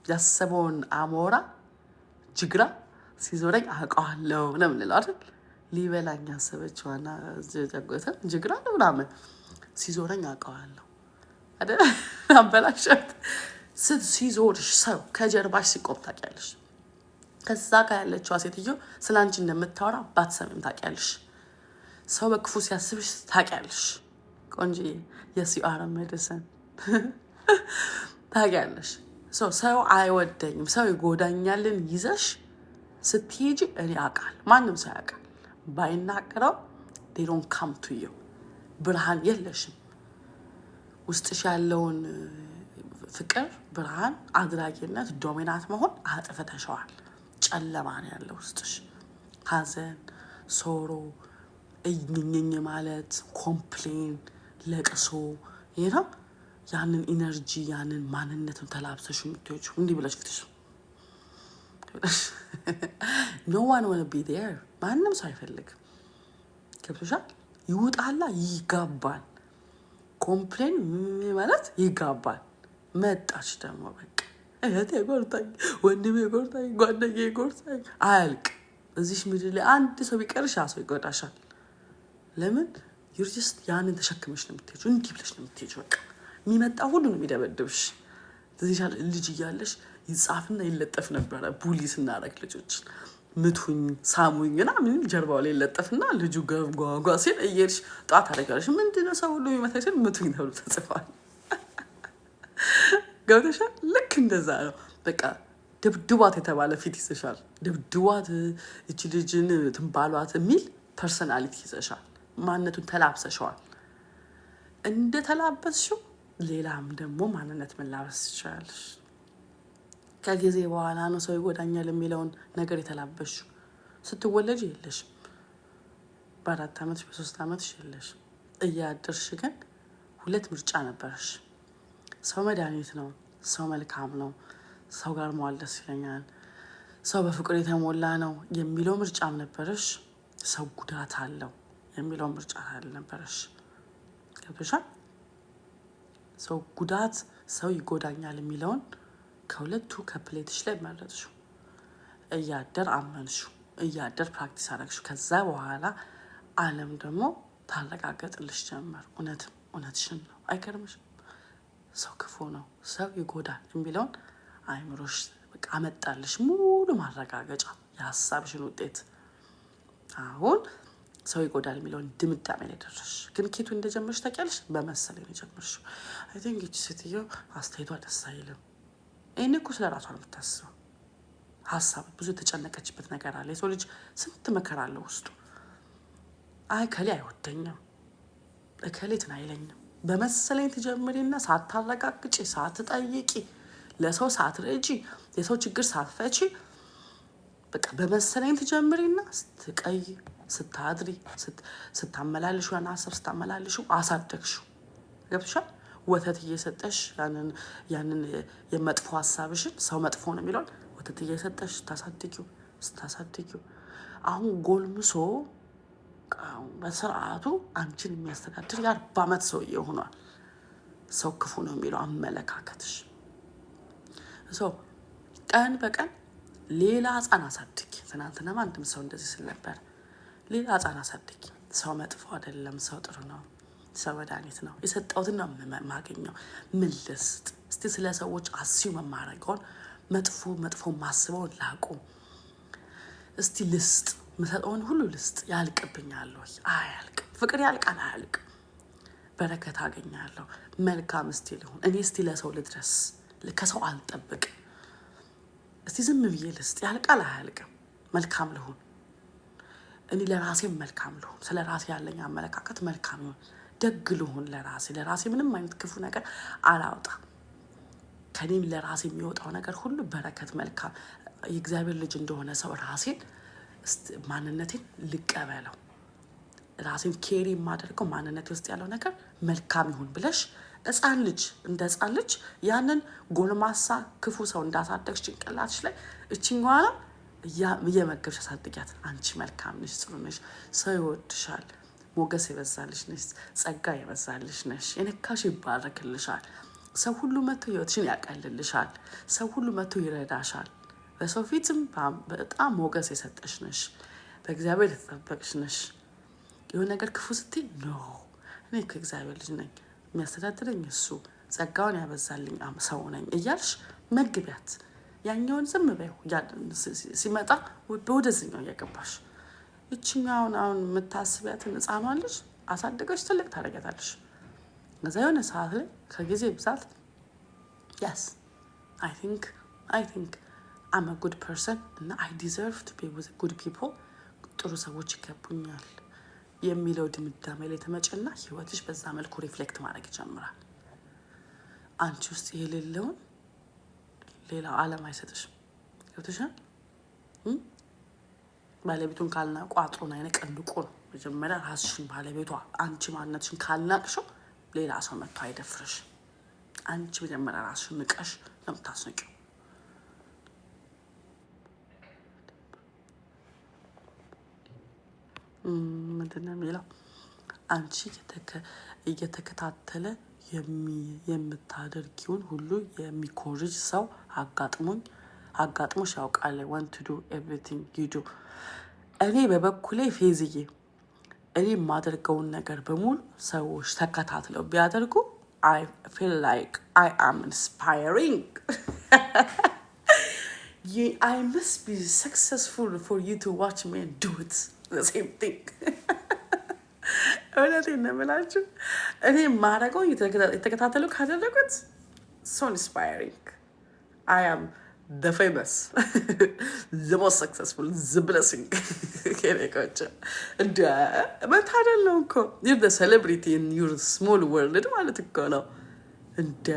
ያሰበውን አሞራ ጅግራ ሲዞረኝ አውቀዋለሁ ነው የምንለው አይደል? ሊበላኝ ያሰበችዋና ጅግራ ነው ምናምን ሲዞረኝ አውቀዋለሁ አይደል? አበላሸት። ሲዞርሽ ሰው ከጀርባሽ ሲቆም ታውቂያለሽ። ከዛ ጋር ያለችዋ ሴትዮ ስለ አንቺ እንደምታወራ ባትሰሚም ታውቂያለሽ። ሰው በክፉ ሲያስብሽ ታውቂያለሽ። ቆንጆዬ፣ yes, you are medicine፣ ታውቂያለሽ። ሰው አይወደኝም፣ ሰው ይጎዳኛልን ይዘሽ ስትሄጂ እኔ አውቃለሁ። ማንም ሰው ያውቃል። ባይናገረው they don't come to you። ብርሃን የለሽም። ውስጥሽ ያለውን ፍቅር፣ ብርሃን፣ አድራጊነት፣ dominant መሆን አጥፍተሸዋል። ጨለማ ነው ያለው ውስጥሽ። ሐዘን፣ sorrow፣ እኝኝኝ ማለት፣ complain፣ ለቅሶ ይህ ነው። ያንን energy ያንን ማንነትን ተላብሰሽ የምትወጪው እንዲህ ብለሽ ፊትሽ no one wanna be there፣ ማንም ሰው አይፈልግም። ገብቶሻል? ይውጣላ፣ ይጋባል። Complain ማለት ይጋባል። መጣች ደግሞ በቃ እህቴ ጎርታኝ፣ ወንድሜ ጎርታኝ፣ ጓደኛዬ ጎርታኝ አያልቅ። እዚሽ ምድር ላይ አንድ ሰው ቢቀርሽ ያ ሰው ይጎዳሻል። ለምን you're just ያንን ተሸክመሽ ነው የምትሄጂው፣ እንዲህ ብለሽ ነው የምትሄጂው። በቃ የሚመጣ ሁሉ ነው የሚደበድብሽ። ትዝ ልጅ እያለሽ ይጻፍና ይለጠፍ ነበረ። Bully ስናደርግ ልጆች ምቱኝ፣ ሳሙኝ ምናምን ጀርባው ላይ ይለጠፍና ልጁ ጓጓ ሲል እየሄድሽ ጧት ታደርጊያለሽ። ምንድነው ሰው ሁሉ የሚመታ ሲል ምቱኝ ተብሎ ተጽፏል። ገብተሻል? ልክ እንደዛ ነው። በቃ ደብድቧት የተባለ ፊት ይዘሻል። ደብድቧት እቺ ልጅን ትንባሏት የሚል personality ይዘሻል። ማንነቱን ተላብሰሸዋል። እንደ ተላበስሽው ሌላም ደግሞ ማንነት መላበስ ትችላለሽ። ከጊዜ በኋላ ነው ሰው ይጎዳኛል የሚለውን ነገር የተላበስሽው። ስትወለጅ የለሽም። በ4 ዓመትሽ በ3 ዓመትሽ የለሽም። እያደርሽ ግን ሁለት ምርጫ ነበረሽ። ሰው መድኃኒት ነው፣ ሰው መልካም ነው፣ ሰው ጋር መዋል ደስ ይለኛል፣ ሰው በፍቅር የተሞላ ነው የሚለው ምርጫም ነበረሽ። ሰው ጉዳት አለው የሚለው ምርጫ ነበረሽ። ገብቶሻል? ሰው ጉዳት፣ ሰው ይጎዳኛል የሚለውን ከሁለቱ ከ plate ሽ ላይ መረጥሽው። እያደር አመንሽው፣ እያደር practice አረግሽው። ከዛ በኋላ ዓለም ደግሞ ታረጋገጥልሽ ጀመር። እውነትም እውነትሽን ነው። አይገርምሽም? ሰው ክፉ ነው፣ ሰው ይጎዳል የሚለውን አይምሮሽ በቃ አመጣልሽ ሙሉ ማረጋገጫ፣ የሀሳብሽን ውጤት። አሁን ሰው ይጎዳል የሚለውን ድምዳሜ ላይ ደረስሽ። ግን ኬቱ እንደጀመርሽ ታውቂያለሽ? በመሰለኝ ነው የጀመርሽው። I think ይቺ ሴትዮ አስተያየቷ ደስ አይልም። ይህን እኮ ስለ ራሷ ነው የምታስበው። ሀሳብ ብዙ የተጨነቀችበት ነገር አለ። የሰው ልጅ ስንት መከራ አለው ውስጡ። አይ እከሌ አይወደኝም፣ እከሌ እንትን አይለኝም። በመሰለኝ ትጀምሪና ሳታረጋግጪ፣ ሳትጠይቂ፣ ለሰው ሳትረጂ፣ የሰው ችግር ሳትፈቺ በቃ በመሰለኝ ትጀምሪና ስትቀይ፣ ስታድሪ፣ ስታመላልሹ፣ ያን ሀሳብ ስታመላልሹ አሳደግሽው። ገብቶሻል? ወተት እየሰጠሽ ያንን የመጥፎ ሀሳብሽን፣ ሰው መጥፎ ነው የሚለውን ወተት እየሰጠሽ ስታሳድጊው ስታሳድጊው አሁን ጎልምሶ በስርዓቱ አንቺን የሚያስተዳድር የ40 ዓመት ሰውዬ ሆኗል። ሰው ክፉ ነው የሚለው አመለካከትሽ። So ቀን በቀን ሌላ ህፃን አሳድጊ። ትናንትናም አንድም ሰው እንደዚህ ስል ነበር። ሌላ ህፃን አሳድጊ። ሰው መጥፎ አይደለም፣ ሰው ጥሩ ነው፣ ሰው መድኃኒት ነው። የሰጠሁትን ነው የማገኘው። ምን ልስጥ እስቲ? ስለ ሰዎች assume የማደርገውን መጥፎ መጥፎ ማስበውን ላቁም። እስቲ ልስጥ፣ ምሰጠውን ሁሉ ልስጥ። ያልቅብኛል ወይ? አያልቅም። ፍቅር ያልቃል? አያልቅም። በረከት አገኛለሁ። መልካም እስቲ ልሁን። እኔ እስቲ ለሰው ልድረስ፣ ከሰው አልጠብቅ። እስቲ ዝም ብዬ ልስጥ። ያልቃል? አያልቅም። መልካም ልሁን። እኔ ለራሴም መልካም ልሁን። ስለ ራሴ ያለኝ አመለካከት መልካም ይሁን። ደግ ልሁን ለራሴ። ለራሴ ምንም አይነት ክፉ ነገር አላውጣ። ከኔም ለራሴ የሚወጣው ነገር ሁሉ በረከት፣ መልካም፣ የእግዚአብሔር ልጅ እንደሆነ ሰው ራሴን ማንነቴን ልቀበለው። ራሴን carry የማደርገው ማንነቴ ውስጥ ያለው ነገር መልካም ይሁን ብለሽ ህፃን ልጅ እንደ ህፃን ልጅ ያንን ጎልማሳ ክፉ ሰው እንዳሳደግሽ ጭንቅላትሽ ላይ እችኛዋን እየመገብሽ አሳድጊያት። አንቺ መልካም ነሽ፣ ጥሩ ነሽ፣ ሰው ይወድሻል፣ ሞገስ የበዛልሽ ነሽ፣ ጸጋ የበዛልሽ ነሽ፣ የነካሽ ይባረክልሻል። ሰው ሁሉ መቶ ህይወትሽን ያቀልልሻል። ሰው ሁሉ መቶ ይረዳሻል። በሰው ፊትም በጣም ሞገስ የሰጠሽ ነሽ። በእግዚአብሔር የተጠበቅሽ ነሽ። የሆነ ነገር ክፉ ስትይ no፣ እኔ እኮ የእግዚአብሔር ልጅ ነኝ፣ የሚያስተዳድረኝ እሱ፣ ጸጋውን ያበዛልኝ ሰው ነኝ እያልሽ መግቢያት። ያኛውን ዝም በይው፣ ሲመጣ ወደዚኛው እያገባሽ ይችኛውን አሁን የምታስቢያትን ህፃኗን ልጅ አሳድገሽ ትልቅ ታደርጊያታለሽ። ከዛ የሆነ ሰዓት ላይ ከጊዜ ብዛት yes, I think I'm a good person እና I deserve to be with good people፣ ጥሩ ሰዎች ይገቡኛል የሚለው ድምዳሜ ላይ ትመጪና ህይወትሽ በዛ መልኩ reflect ማድረግ ይጀምራል። አንቺ ውስጥ የሌለውን ሌላው ዓለም አይሰጥሽም። ገብቶሻል? ባለቤቱን ካልናቁ አጥሩን አይነቀንቁ ነው። መጀመሪያ ራስሽን ባለቤቷ አንቺ ማንነትሽን ካልናቅሽው ሌላ ሰው መጥቶ አይደፍርሽ። አንቺ መጀመሪያ ራስሽን ንቀሽ ነው የምታስንቂው። ምንድን ነው የሚለው? አንቺ እየተከታተለ የምታደርጊውን ሁሉ የሚኮርጅ ሰው አጋጥሞሽ ያውቃል? Want to do everything you do። እኔ በበኩሌ ፌዝዬ፣ እኔ የማደርገውን ነገር በሙሉ ሰዎች ተከታትለው ቢያደርጉ I feel like I am inspiring. I must be successful for you to watch me and do it the same thing. እውነቴን ነው የምላችሁ። እኔ የማደርገው የተከታተሉ ካደረጉት so inspiring. I am the famous, the most successful, the blessing። እንደ መታደል ነው እኮ። You're the celebrity in your small world ማለት እኮ ነው። እንደ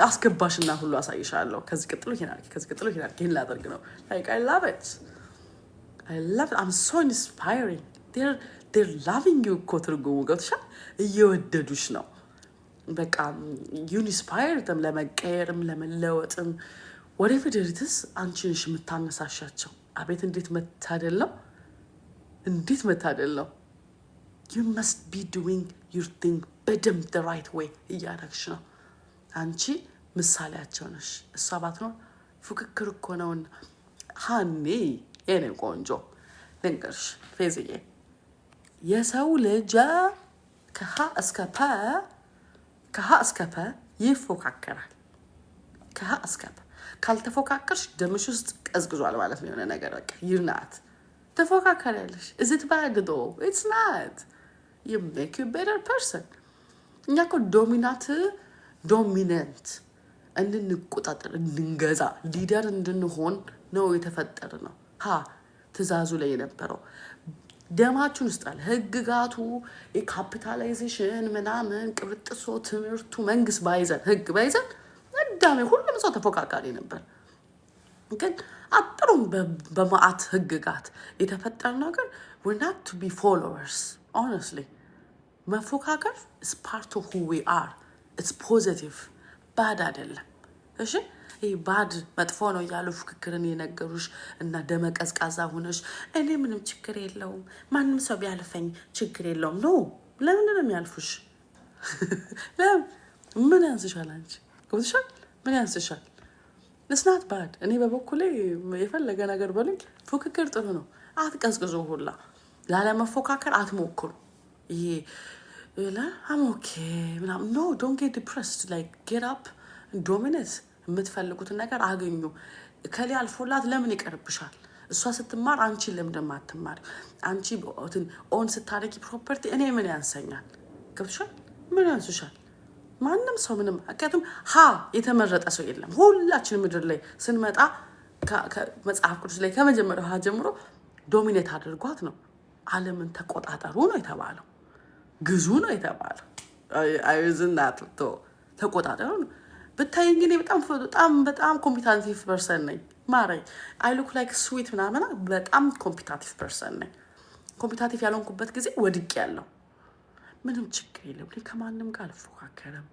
አስገባሽና ሁሉ አሳይሻለሁ። ከዚህ ቀጥሎ ይሄን አድርጊ፣ ከዚህ ቀጥሎ ይሄን አድርጊ፣ ይሄን ላደርግ ነው። Like I love it, I love it. I'm so inspiring. They're loving you እኮ ትርጉሙ ገብቶሻል። እየወደዱሽ ነው። በቃ you inspire them ለመቀየርም ለመለወጥም whatever it is አንቺ ነሽ የምታነሳሻቸው። አቤት እንዴት መታደል ነው! እንዴት መታደል ነው! You must be doing your thing በደንብ the right way እያደረግሽ ነው። አንቺ ምሳሌያቸው ነሽ። እሷ ባትኖር ፉክክር እኮ ነውና። Honey፣ የኔ ቆንጆ፣ ልንገርሽ ፌዝዬ፣ የሰው ልጅ ከሀ እስከ ፐ፣ ከሀ እስከ ፐ ይፎካከራል። ከሀ እስከ ፐ ካልተፎካከርሽ ደምሽ ውስጥ ቀዝቅዟል ማለት ነው። የሆነ ነገር በቃ you're not ትፎካከሪያለሽ። Is it bad though? It's not. You make you better person። እኛ እኮ dominant እንድንቆጣጠር፣ እንድንገዛ፣ leader እንድንሆን ነው የተፈጠርነው። ሀ ትእዛዙ ላይ የነበረው ደማችን ውስጥ አለ። ህግጋቱ፣ የ capitalization ምናምን ቅብርጥሶ ትምህርቱ፣ መንግስት ባይዘን፣ ህግ ባይዘን አዳሜ ሁሉም ሰው ተፎካካሪ ነበር። ግን አጥሩም በመዓት ህግጋት የተፈጠርነው ግን we're not to be followers, honestly። መፎካከር is part of who we are. It's positive፣ bad አይደለም። እሺ፣ ይህ bad መጥፎ ነው እያሉ ፉክክርን የነገሩሽ እና ደመ ቀዝቃዛ ሆነሽ እኔ ምንም ችግር የለውም፣ ማንም ሰው ቢያልፈኝ ችግር የለውም። No፣ ለምንድን ነው የሚያልፉሽ? ለምን? ምን ያንስሻል? አንቺ ገብቶሻል? ምን ያንስሻል? It's not bad። እኔ በበኩሌ የፈለገ ነገር በሉኝ፣ ፉክክር ጥሩ ነው። አትቀዝቅዙ፣ ሁላ ላለመፎካከር አትሞክሩ። ይሄ I'm okay ምናምን፣ no, don't get depressed, like get up, dominate። የምትፈልጉትን ነገር አገኙ። ከሌ አልፎላት ለምን ይቀርብሻል? እሷ ስትማር አንቺ ለምን እንደማትማሪ? አንቺ own ስታደርጊ property እኔ ምን ያንሰኛል? ገብቶሻል? ምን ያንስሻል? ማንም ሰው ምንም። ምክንያቱም ሀ የተመረጠ ሰው የለም። ሁላችን ምድር ላይ ስንመጣ መጽሐፍ ቅዱስ ላይ ከመጀመሪያው ሀ ጀምሮ dominate አድርጓት ነው፣ ዓለምን ተቆጣጠሩ ነው የተባለው፣ ግዙ ነው የተባለው። አይዝናት ተቆጣጠሩ ነው። ብታይ እንግዲህ በጣም በጣም በጣም competitive person ነኝ። ማረኝ፣ I look like sweet ምናምን፣ በጣም competitive person ነኝ። Competitive ያልሆንኩበት ጊዜ ወድቅ ያለው ምንም ችግር የለም። እኔ ከማንም ጋር አልፎካከርም።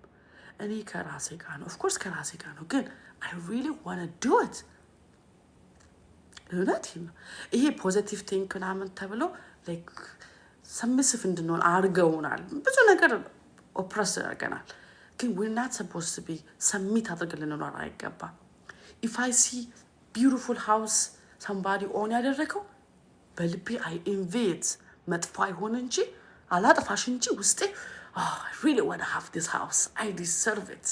እኔ ከራሴ ጋር ነው፣ of course ከራሴ ጋር ነው። ግን I really wanna do it። እውነት ነው። ይሄ positive think ምናምን ተብሎ like submissive እንድንሆን አድርገውናል። ብዙ ነገር oppress አድርገናል። ግን we're not supposed to be submit አድርገን ልንኖር አይገባም። If I see beautiful house somebody own ያደረገው በልቤ I envy it። መጥፎ አይሆን እንጂ፣ አላጥፋሽ እንጂ፣ ውስጤ really wanna have this house, I deserve it፣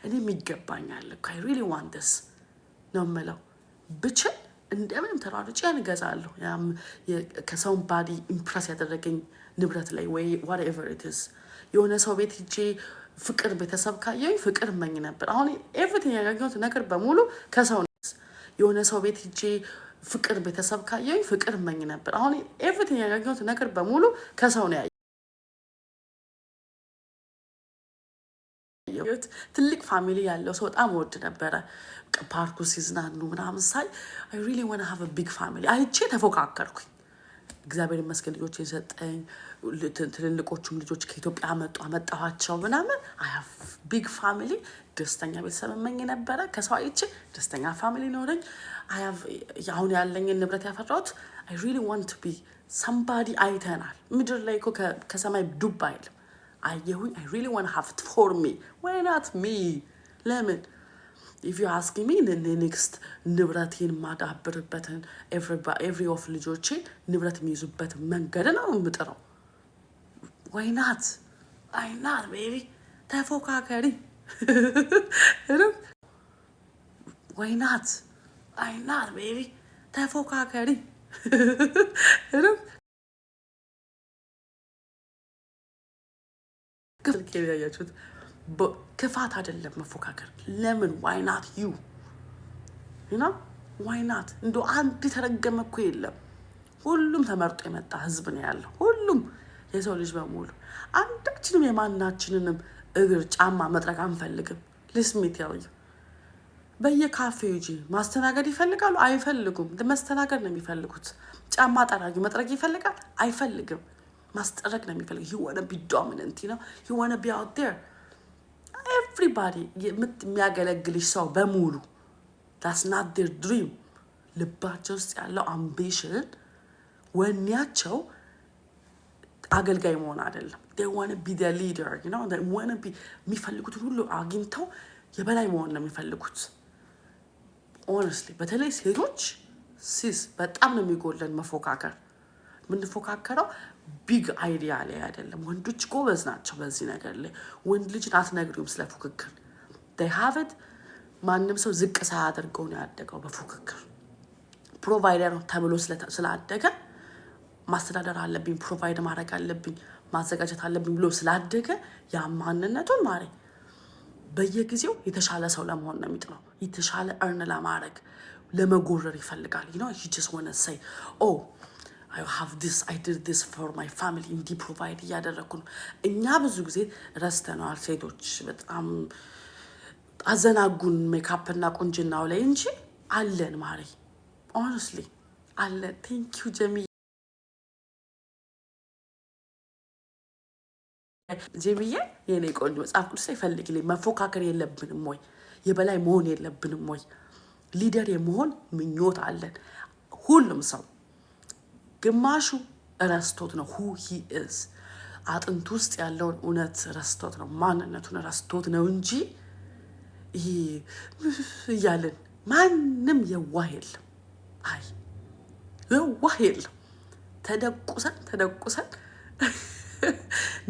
እኔም ይገባኛል እኮ፣ I really want this ነው የምለው። ብችል እንደምንም ተሯሩጬ ያን እገዛለሁ። ከ somebody impress ያደረገኝ ንብረት ላይ ወይ whatever it is፣ የሆነ ሰው ቤት ሂጄ ፍቅር ቤተሰብ ካየሁኝ ፍቅር እመኝ ነበር። አሁን everything ያገኘሁት ነገር በሙሉ ከሰው፣ የሆነ ሰው ቤት ሂጄ ፍቅር ቤተሰብ ካየሁኝ ፍቅር እመኝ ነበር። አሁን everything ያገኘሁት ነገር በሙሉ ከሰው ነው ያየሁት። ትልቅ family ያለው ሰው በጣም እወድ ነበረ። ፓርኩ ሲዝናኑ ምናምን ሳይ I really wanna have big family አይቼ ተፎካከርኩኝ። እግዚአብሔር ይመስገን ልጆች የሰጠኝ፣ ትልልቆቹም ልጆች ከኢትዮጵያ አመጡ፣ አመጣኋቸው ምናምን። I have big family። ደስተኛ ቤተሰብ እመኝ ነበረ። ከሰው አይቼ ደስተኛ family ኖረኝ። አሁን ያለኝን ንብረት ያፈራሁት I really want to be somebody። አይተናል። ምድር ላይ እኮ ከሰማይ ዱብ አይልም። አየሁኝ። I really wanna have it for me. Why not me? ለምን? If you ask me, next ንብረቴን ማዳብርበትን every of ልጆቼ ንብረት የሚይዙበት መንገድ ነው የምጥረው። Why not? Why not, baby? ተፎካከሪ። Why not? Why not, baby? ተፎካከሪ። ያያችሁት ክፋት አይደለም መፎካከር። ለምን? Why not you ና why not? እንደ አንድ የተረገመ እኮ የለም። ሁሉም ተመርጦ የመጣ ህዝብ ነው ያለው። ሁሉም የሰው ልጅ በሙሉ አንዳችንም የማናችንንም እግር ጫማ መጥረግ አንፈልግም። Let me tell you፣ በየካፌው ሂጂ፣ ማስተናገድ ይፈልጋሉ? አይፈልጉም። መስተናገድ ነው የሚፈልጉት። ጫማ ጠራጊ መጥረግ ይፈልጋል? አይፈልግም። ማስጠረግ ነው የሚፈልግ። He wanna be dominant ነው። He wanna be out there. Everybody የሚያገለግልሽ ሰው በሙሉ that's not their dream። ልባቸው ውስጥ ያለው ambition ወኔያቸው አገልጋይ መሆን አይደለም። They wanna be the leader. They wanna be የሚፈልጉትን ሁሉ አግኝተው የበላይ መሆን ነው የሚፈልጉት። Honestly በተለይ ሴቶች sis በጣም ነው የሚጎለን መፎካከር። የምንፎካከረው big idea ላይ አይደለም። ወንዶች ጎበዝ ናቸው በዚህ ነገር ላይ። ወንድ ልጅን አትነግሪውም ስለ ፉክክር። They have it። ማንም ሰው ዝቅ ሳያደርገው ነው ያደገው በፉክክር። Provider ተብሎ ስላደገ ማስተዳደር አለብኝ፣ provide ማድረግ አለብኝ፣ ማዘጋጀት አለብኝ ብሎ ስላደገ ያ ማንነቱን ማሬ በየጊዜው የተሻለ ሰው ለመሆን ነው የሚጥረው። የተሻለ earn ለማድረግ ለመጎረር ይፈልጋል። He just wanna say, "Oh, I have this, I did this for my family፣ እንዲህ provide እያደረግኩ ነው።" እኛ ብዙ ጊዜ ረስተነዋል። ሴቶች በጣም አዘናጉን ሜካፕና ቁንጅናው ላይ እንጂ አለን ማሬ፣ honestly አለን። Thank you ጀሚ፣ ጀሚዬ የኔ ቆንጆ። መጽሐፍ ቅዱስ ላይ ፈልግልኝ። መፎካከር የለብንም ወይ? የበላይ መሆን የለብንም ወይ? Leader የመሆን ምኞት አለን ሁሉም ሰው። ግማሹ ረስቶት ነው who he is፣ አጥንት ውስጥ ያለውን እውነት ረስቶት ነው፣ ማንነቱን ረስቶት ነው እንጂ ይሄ እያልን ማንም የዋህ የለም። አይ የዋህ የለም። ተደቁሰን ተደቁሰን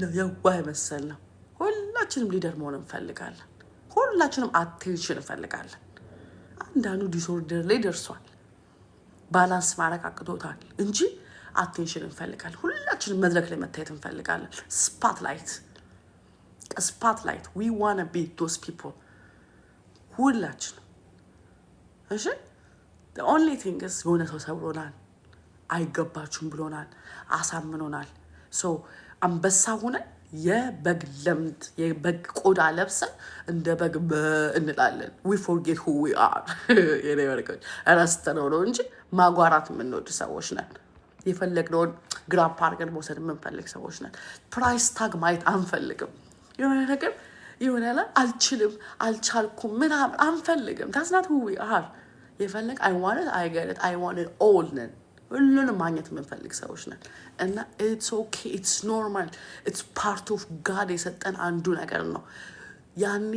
ነው የዋህ የመሰል ነው። ሁላችንም leader መሆን እንፈልጋለን። ሁላችንም attention እንፈልጋለን። አንዳንዱ disorder ላይ ደርሷል። Balance ማድረግ አቅቶታል እንጂ attention እንፈልጋለን። ሁላችንም መድረክ ላይ መታየት እንፈልጋለን። Spotlight, spotlight, we wanna be those people ሁላችንም። እሺ only thing is የሆነ ሰው ሰብሮናል፣ አይገባችሁም ብሎናል፣ አሳምኖናል። So አንበሳ ሆነን የበግ ለምድ የበግ ቆዳ ለብሰን እንደ በግ እንላለን። We forget who we are። የኔ ወርቆች ረስተነው ነው እንጂ ማጓራት የምንወድ ሰዎች ነን። የፈለግነውን grab አድርገን መውሰድ የምንፈልግ ሰዎች ነን። Price tag ማየት አንፈልግም። የሆነ ነገር የሆነ ያለ አልችልም፣ አልቻልኩም ምናምን አንፈልግም። That's not who we are። የፈለግ I want it, I get it, I want it all ነን። ሁሉንም ማግኘት የምንፈልግ ሰዎች ነን እና it's okay, it's normal, it's part of God የሰጠን አንዱ ነገር ነው። ያኔ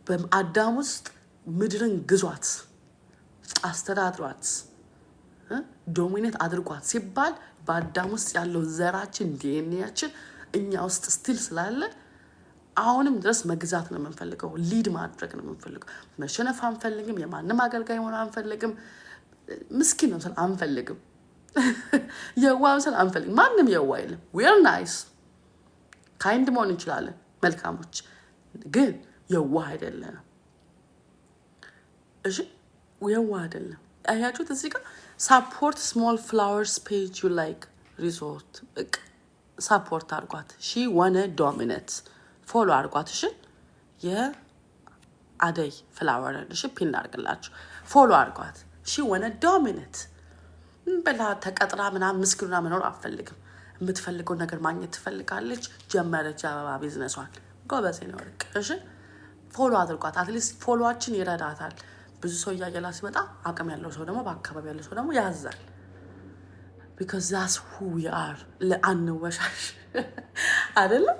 በአዳም ውስጥ ምድርን ግዟት፣ አስተዳድሯት፣ dominate አድርጓት ሲባል በአዳም ውስጥ ያለው ዘራችን ዲኤንኤያችን እኛ ውስጥ still ስላለ አሁንም ድረስ መግዛት ነው የምንፈልገው። Lead ማድረግ ነው የምንፈልገው። መሸነፍ አንፈልግም። የማንም አገልጋይ መሆን አንፈልግም። ምስኪን መምሰል አንፈልግም። የዋህ መምሰል አንፈልግም። ማንም የዋህ የለም። We're nice, kind መሆን እንችላለን፣ መልካሞች፣ ግን የዋህ አይደለንም። እሺ የዋህ አይደለም። አያችሁት? እዚህ ጋር support small flowers page you like resort support አድርጓት። She wanna dominate፣ follow አድርጓት። እሺ የአደይ flower ን እሺ pin አድርግላችሁ follow አድርጓት። She wanna dominate ብላ ተቀጥራ ምናምን ምስኪኑና መኖር አትፈልግም። የምትፈልገውን ነገር ማግኘት ትፈልጋለች። ጀመረች የአበባ ቢዝነሷን። ጎበዝ ነው ወርቅ። እሺ follow አድርጓት። At least follow ኣችን ይረዳታል። ብዙ ሰው እያየላ ሲመጣ አቅም ያለው ሰው ደግሞ በአካባቢ ያለው ሰው ደግሞ ያዛል። Because that's who we are። አንወሻሽ አይደለም፣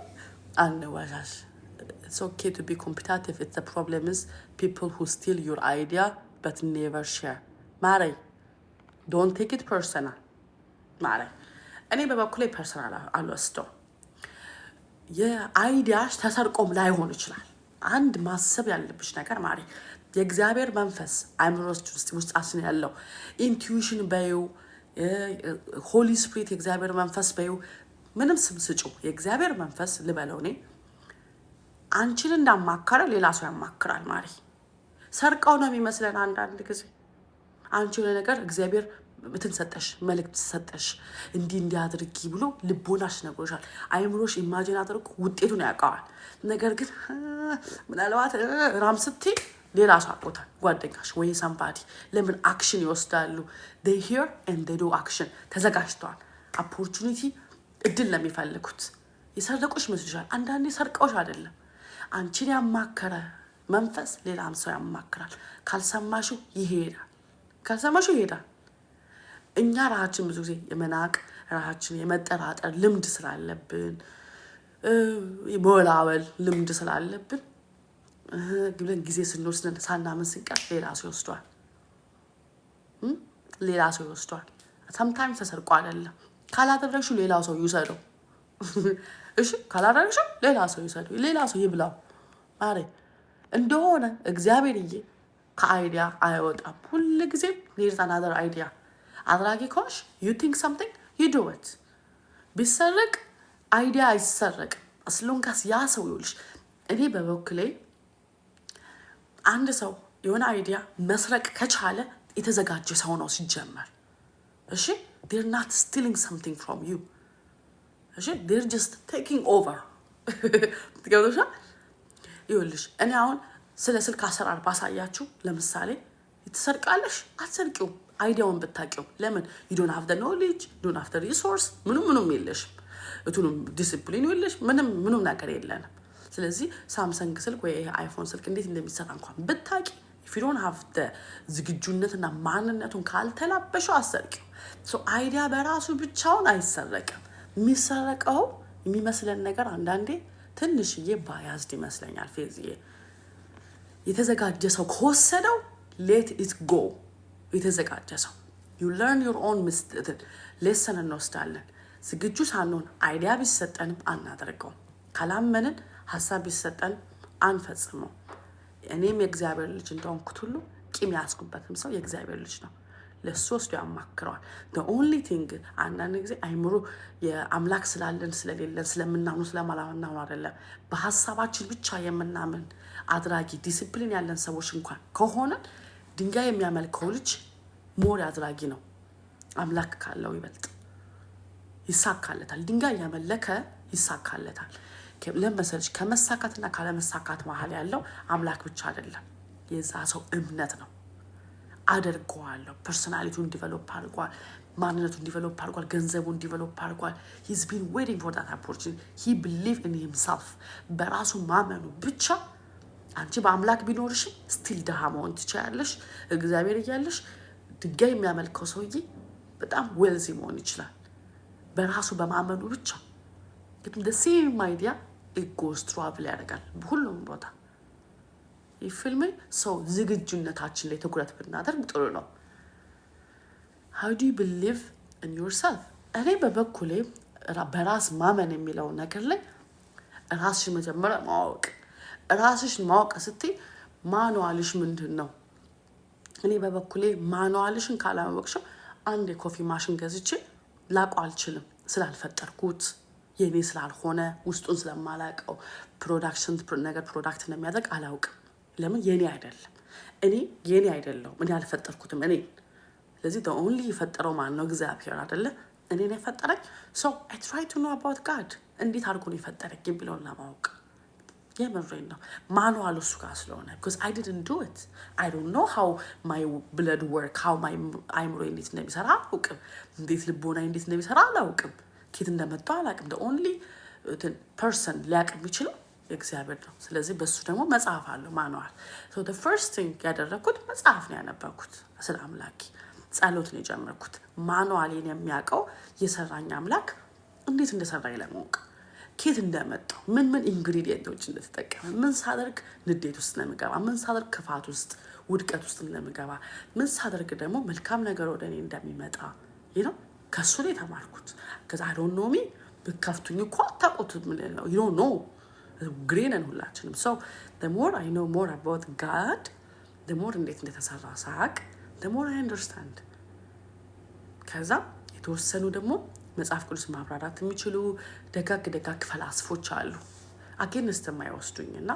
አንወሻሽ። It's okay to be competitive. It's the problem is people who steal your idea but never share። ማሬ don't take it personal ማሬ። እኔ በበኩሌ personal አልወስደው። የ idea ሽ ተሰርቆም ላይሆን ይችላል። አንድ ማሰብ ያለብሽ ነገር ማሪ፣ የእግዚአብሔር መንፈስ አእምሮች ውስጥ ውስጣችን ያለው intuition በዩ፣ Holy Spirit የእግዚአብሔር መንፈስ በዩ፣ ምንም ስም ስጪው፣ የእግዚአብሔር መንፈስ ልበለው እኔ፣ አንቺን እንዳማከረ ሌላ ሰው ያማክራል። ማሪ ሰርቀው ነው የሚመስለን አንዳንድ ጊዜ። አንቺ የሆነ ነገር እግዚአብሔር እንትን ሰጠሽ፣ መልእክት ሰጠሽ፣ እንዲህ እንዲህ አድርጊ ብሎ ልቦናሽ ነግሮሻል። አይምሮሽ imagine አድርጎ ውጤቱን ያውቀዋል። ነገር ግን ምናልባት ራም ስትይ ሌላ ሰው አውቆታል፣ ጓደኛሽ ወይ somebody። ለምን action ይወስዳሉ? They hear and they do action። ተዘጋጅተዋል። Opportunity እድል ነው የሚፈልጉት። የሰረቁሽ ይመስልሻል። አንዳንዴ ሰርቀውሽ አይደለም። አንቺን ያማከረ መንፈስ ሌላም ሰው ያማክራል። ካልሰማሽው ይሄዳል። ካልሰማሽው ይሄዳል። እኛ ራሳችን ብዙ ጊዜ የመናቅ ራሳችን የመጠራጠር ልምድ ስላለብን፣ መወላወል ልምድ ስላለብን ብለን ጊዜ ስንወስድ ሳናምን ስንቀር ሌላ ሰው ይወስደዋል። ሌላ ሰው ይወስደዋል። Sometimes ተሰርቆ አይደለም። ካላደረግሽው ሌላ ሰው ይውሰደው። እሺ፣ ካላደረግሽው ሌላ ሰው ይውሰደው፣ ሌላ ሰው ይብላው። ማሬ እንደሆነ እግዚአብሔርዬ ከ idea አይወጣም። ሁል ጊዜም there's another idea። አድራጊ ከሆንሽ you think something, you do it። ቢሰረቅ idea አይሰረቅም። As long as ያ ሰው ይኸውልሽ፣ እኔ በበኩሌ አንድ ሰው የሆነ idea መስረቅ ከቻለ የተዘጋጀ ሰው ነው ሲጀመር። እሺ፣ they're not stealing something from you። እሺ፣ they're just taking over። ገብቶሻል? ይኸውልሽ፣ እኔ አሁን ስለ ስልክ አሰራር ባሳያችሁ ለምሳሌ ትሰርቃለሽ? አትሰርቂውም። Idea ውን ብታቂው ለምን? You don't have knowledge, don't have resource፣ ምንም ምንም የለሽም። እቱንም ዲስፕሊኑ የለሽ፣ ምንም ምንም ነገር የለንም። ስለዚህ Samsung ስልክ ወይ iPhone ስልክ እንዴት እንደሚሰራ እንኳን ብታቂ if you don't have ዝግጁነትና ማንነቱን ካልተላበሸው አሰርቂው። Idea በራሱ ብቻውን አይሰረቅም። የሚሰረቀው የሚመስለን ነገር አንዳንዴ ትንሽዬ biased ይመስለኛል። ፌዝዬ፣ የተዘጋጀ ሰው ከወሰደው let it go። የተዘጋጀ ሰው፣ you learn your own lesson እንወስዳለን። ዝግጁ ሳንሆን idea ቢሰጠንም አናደርገውም። ካላመንን ሀሳብ ቢሰጠን አንፈጽመው። እኔም የእግዚአብሔር ልጅ እንደሆንኩት ሁሉ ቂም ያስኩበትም ሰው የእግዚአብሔር ልጅ ነው። ለሱ ወስዶ ያማክረዋል። Only thing አንዳንድ ጊዜ አይምሮ የአምላክ ስላለን ስለሌለን፣ ስለምናምኑ ስለማላምናምኑ አይደለም። በሀሳባችን ብቻ የምናምን አድራጊ ዲስፕሊን ያለን ሰዎች እንኳን ከሆነን ድንጋይ የሚያመልከው ልጅ more አድራጊ ነው አምላክ ካለው ይበልጥ ይሳካለታል። ድንጋይ ያመለከ ይሳካለታል። ለመሰለሽ ከመሳካትና ካለመሳካት መሀል ያለው አምላክ ብቻ አይደለም፣ የዛ ሰው እምነት ነው። አደርገዋለሁ። Personality ውን develop አድርጓል። ማንነቱን develop አድርጓል። ገንዘቡን develop አድርጓል። He's been waiting for that opportunity. He believe in himself። በራሱ ማመኑ ብቻ። አንቺ በአምላክ ቢኖርሽም still ድሃ መሆን ትችያለሽ። እግዚአብሔር እያለሽ ድንጋይ የሚያመልከው ሰውዬ በጣም wealthy መሆን ይችላል በራሱ በማመኑ ብቻ። ግን same idea goes travel ያደርጋል ሁሉም ቦታ። ይህ ፊልም ሰው ዝግጁነታችን ላይ ትኩረት ብናደርግ ጥሩ ነው። How do you believe in yourself? እኔ በበኩሌ በራስ ማመን የሚለው ነገር ላይ ራስሽን መጀመሪያ ማወቅ፣ ራስሽን ማወቅ ስትይ manual ሽ ምንድን ነው? እኔ በበኩሌ manual ሽን ካላወቅሽው አንድ የ coffee machine ገዝቼ ላውቀው አልችልም፣ ስላልፈጠርኩት፣ የእኔ ስላልሆነ፣ ውስጡን ስለማላውቀው፣ production ነገር product እንደሚያደርግ አላውቅም። ለምን? የኔ አይደለም። እኔ የኔ አይደለሁም። እኔ አልፈጠርኩትም እኔ። ስለዚህ only የፈጠረው ማን ነው? እግዚአብሔር አይደለ? እኔን የፈጠረኝ። So I try to know about God፣ እንዴት አድርጎ ነው የፈጠረኝ የሚለውን ለማወቅ፣ የምሬን ነው። Manual እሱ ጋር ስለሆነ፣ because I didn't do it. I don't know how my blood work, how my አይምሮ እንዴት እንደሚሰራ አላውቅም። እንዴት ልቦና እንዴት እንደሚሰራ አላውቅም። ኬት እንደመጣው አላውቅም። Only person ሊያውቅ የሚችለው እግዚአብሔር ነው። ስለዚህ በሱ ደግሞ መጽሐፍ አለው manual። First thing ያደረግኩት መጽሐፍ ነው ያነበብኩት ስለ አምላኬ። ጸሎት ነው የጀመርኩት። Manual ኤን የሚያውቀው የሰራኝ አምላክ እንዴት እንደሰራኝ ለማወቅ፣ ኬት እንደመጣው፣ ምን ምን ingredient ኦች እንደተጠቀመ፣ ምን ሳደርግ ንዴት ውስጥ እንደምገባ፣ ምን ሳደርግ ክፋት ውስጥ፣ ውድቀት ውስጥ እንደምገባ፣ ምን ሳደርግ ደግሞ መልካም ነገር ወደ እኔ እንደሚመጣ ነው ከእሱ ላይ የተማርኩት። ከዛ I don't know me። ብከፍቱኝ እኮ አታውቁትም። You don't know። ግሬ ነን ሁላችንም። So more I know more about God, more እንዴት እንደተሰራ ሳቅ more I understand። ከዛ የተወሰኑ ደግሞ መጽሐፍ ቅዱስ ማብራራት የሚችሉ ደጋግ ደጋግ ፈላስፎች አሉ፣ against የማይወስዱኝ እና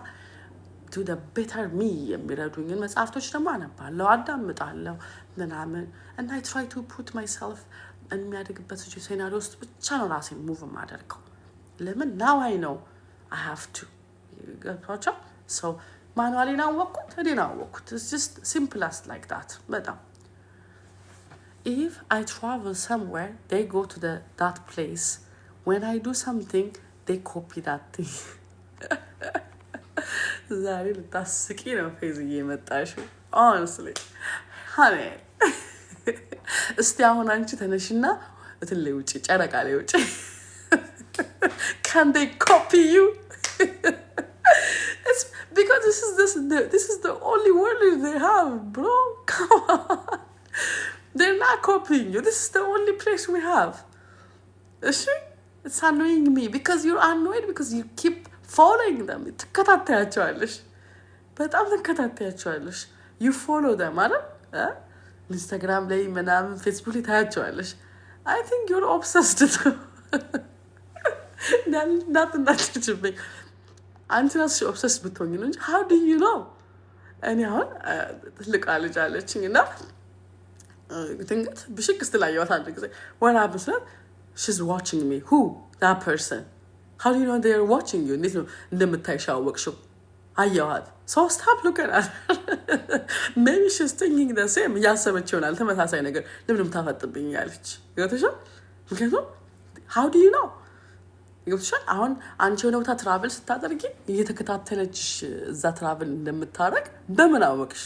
to better me የሚረዱኝን መጽሐፍቶች ደግሞ አነባለሁ፣ አዳምጣለሁ ምናምን እና I try to put myself የሚያድግበት scenario ውስጥ ብቻ ነው ራሴን move የማደርገው። ለምን? Now I know I have to። ገብቷቸው so manual ኤን አወቅኩት፣ እኔን አወቅኩት። Just simple as like that። በጣም if I travel somewhere, they go to that place. When I do something, they copy that thing። ዛሬ ልታስቂ ነው ፌዝ እየመጣሽው። Honestly, honey፣ እስቲ አሁን አንቺ ተነሽና እንትን ላይ ውጪ፣ ጨረቃ ላይ ውጪ። Can they copy you? It's because this is the only world they have, bro. Come on. They're not copying you. This is the only place we have. እሺ፣ it's annoying me because you're annoyed because you keep following them. ትከታተያቸዋለሽ፣ በጣም ትከታተያቸዋለሽ። You follow them አይደል? ኢንስታግራም ላይ ምናምን፣ ፌስቡክ ላይ ታያቸዋለሽ። I think you're obsessed. እንዳትናደጅብኝ፣ አንቺ ራስሽ obsessed ብትሆኝ ነው እንጂ how do you know? እኔ አሁን ትልቋ ልጅ አለችኝ እና ድንገት ብሽቅ ስትል አየኋት አንድ ጊዜ። ወራ ብስለት she's watching me. Who? That person. How do you know they're watching you? እንዴት ነው እንደምታይሽ ያወቅሽው? አየኋት። So stop looking at. Maybe she's thinking the same. እያሰበች ይሆናል ተመሳሳይ ነገር፣ ለምን የምታፈጥብኝ ያለች፣ ገብቶሻል? ምክንያቱም how do you know? ገብቶሻል? አሁን አንቺ የሆነ ቦታ travel ስታደርጊ እየተከታተለችሽ እዛ travel እንደምታደርግ በምን አወቅሽ?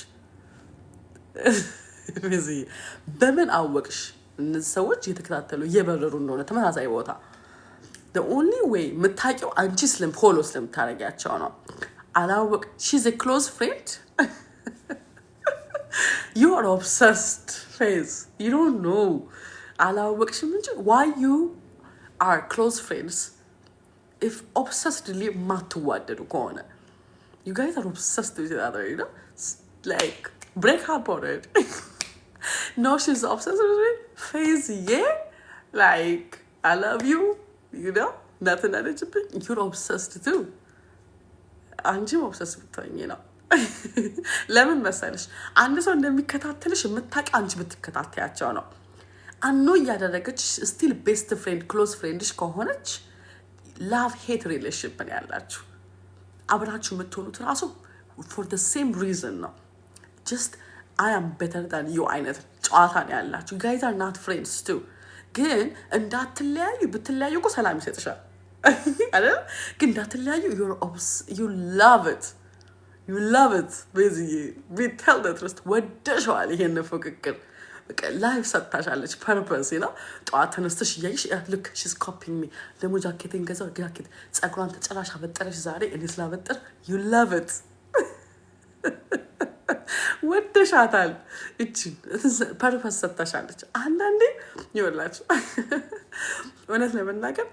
በምን አወቅሽ? እነዚህ ሰዎች እየተከታተሉ እየበረሩ እንደሆነ ተመሳሳይ ቦታ only way የምታውቂው አንቺ ስለም follow ስለምታደርጊያቸው ነው። አላወቅ she's close friend. You are obsessed, Fez. You don't know. አላወቅሽም እንጂ why you are close friends if obsessedly የማትዋደዱ ከሆነ? You guys are obsessed with other. Like, break up already. No, she's obsessed with me. Fez, yeah, like, I love you. እንዳትናደጅብኝ፣ you're obsessed too. አንቺም obsessed ብትሆኝ ነው። ለምን መሰለሽ? አንድ ሰው እንደሚከታተልሽ የምታውቂ አንቺ ብትከታተያቸው ነው። Annoy እያደረገች still best friend, close friend ሽ ከሆነች love hate relationship ነው ያላችሁ። አብራችሁ የምትሆኑት ራሱ for the same reason ነው። Just I am better than you አይነት ጨዋታ ነው ያላችሁ። Guys are not friends too. ግን እንዳትለያዩ፣ ብትለያዩ እኮ ሰላም ይሰጥሻል አይደል? ግን እንዳትለያዩ you love it, you love it. ቤዝዬ፣ tell the truth፣ ወደሸዋል ይሄን ፉክክር። በቃ life ሰጥታሻለች purpose ነው። ጠዋት ተነስተሽ እያየሽ look, she's copying me፣ ደግሞ ጃኬቴን ገዛው፣ ጃኬት ፀጉሯን ተጨራሽ አበጠረሽ ዛሬ እኔ ስላበጠር። You love it. ወደሻታል። እችን purpose ሰጥታሻለች። አንዳንዴ ይወላችሁ እውነት ለመናገር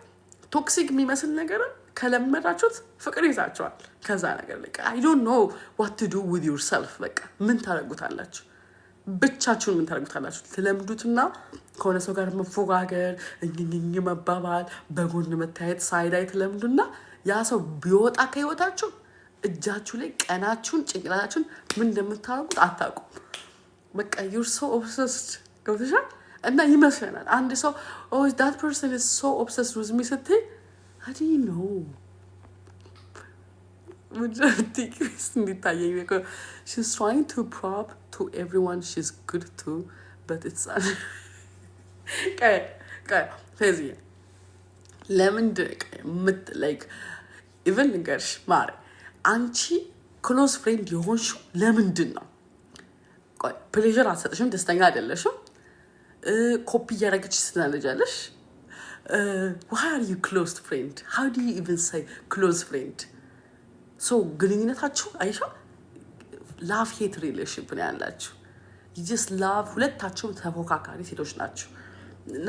toxic የሚመስል ነገርን ከለመዳችሁት ፍቅር ይዛችኋል። ከዛ ነገር ላይ I don't know what to do with yourself። በቃ ምን ታደርጉታላችሁ? ብቻችሁን ምን ታደርጉታላችሁ? ትለምዱትና ከሆነ ሰው ጋር መፎጋገር፣ እኝኝኝ መባባል፣ በጎን መታየት፣ side eye ትለምዱና ያ ሰው ቢወጣ ከህይወታችሁ እጃችሁ ላይ ቀናችሁን ጭንቅላታችሁን ምን እንደምታደርጉት አታውቁም። በቃ you're so obsessed፣ ገብቶሻል? እና ይመስለናል አንድ ሰው that person is so obsessed with me ስትይ how do you know? እንዲታየኝ she's trying to prove to everyone she's good too, but it's ቆይ ቆይ ፌዝዬ፣ ለምንድን like even ልንገርሽ ማሬ፣ አንቺ close friend የሆንሽው ለምንድን ነው? ቆይ፣ pleasure አትሰጥሽም፣ ደስተኛ አይደለሽም፣ ኮፒ እያደረገች ስትናለጃለሽ። Why are you close friend? How do you even say close friend? So ግንኙነታችሁ አይሻ love hate relationship ነው ያላችሁ። Just love፣ ሁለታችሁም ተፎካካሪ ሴቶች ናችሁ።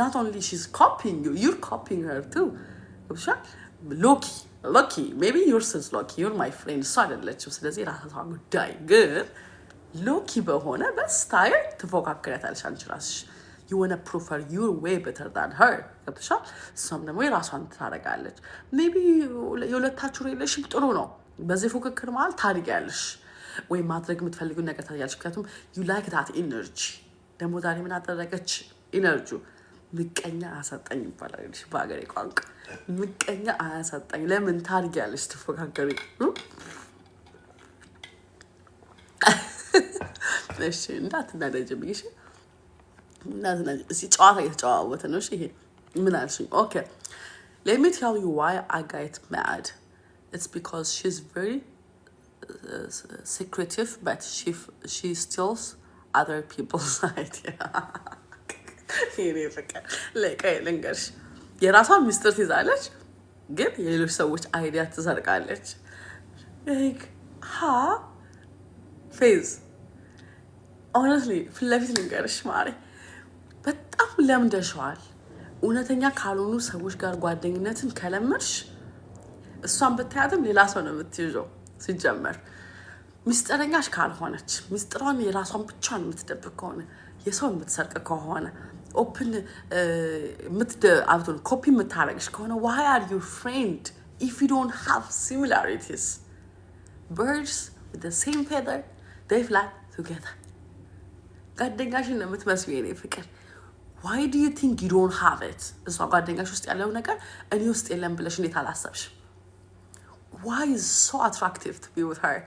Not only she's copying you, you're copying her too. ገብቶሻል? Lowkey, lowkey, maybe yours is lowkey, you're my friend፣ እሷ አይደለችም። ስለዚህ ራሷ ጉዳይ። ግን lowkey በሆነ በ style ትፎካከሪያታለሽ አንቺ ራስሽ። You wanna prove her you're way better than her፣ ገብቶሻል? እሷም ደግሞ የራሷን ታደርጋለች። Maybe የሁለታችሁ relation ጥሩ ነው። በዚህ ፉክክር መሀል ታድጊያለሽ ወይም ማድረግ የምትፈልጊውን ነገር ታደርጊያለሽ። ምክንያቱም you like that energy። ደግሞ ዛሬ ምን አደረገች? Energy ምቀኛ አያሳጣኝ ይባላል በሀገሬ ቋንቋ። ምቀኛ አያሳጣኝ። ለምን ታድጊያለሽ? ትፎካከሪ። እሺ፣ እንዳትናደጅብኝ። እሺ፣ እንዳትናደጅ። እስኪ ጨዋታ እየተጨዋወተ ነው። እሺ፣ ይሄ ምን አልሽኝ? Okay, let me tell you why I get mad. It's because she's very secretive, but she steals other people's idea. የኔ ፍቅር ለቀይ ልንገርሽ፣ የራሷን ሚስጥር ትይዛለች፣ ግን የሌሎች ሰዎች idea ትሰርቃለች። ሀ ፌዝ honestly ፊት ለፊት ልንገርሽ ማሬ፣ በጣም ለምደሸዋል። እውነተኛ ካልሆኑ ሰዎች ጋር ጓደኝነትን ከለመድሽ እሷን ብታያትም ሌላ ሰው ነው የምትይዘው። ሲጀመር ሚስጥረኛሽ ካልሆነች፣ ሚስጥሯን የራሷን ብቻዋን የምትደብቅ ከሆነ፣ የሰው የምትሰርቅ ከሆነ፣ open አብቶን ኮፒ የምታደርግሽ ከሆነ፣ why are you friend if you don't have similarities? Birds with the same feather, they fly together። ጓደኛሽን ነው የምትመስዪው የኔ ፍቅር። Why do you think you don't have it? እሷ ጓደኛሽ ውስጥ ያለው ነገር እኔ ውስጥ የለም ብለሽ እንዴት አላሰብሽ? Why is so attractive to be with her?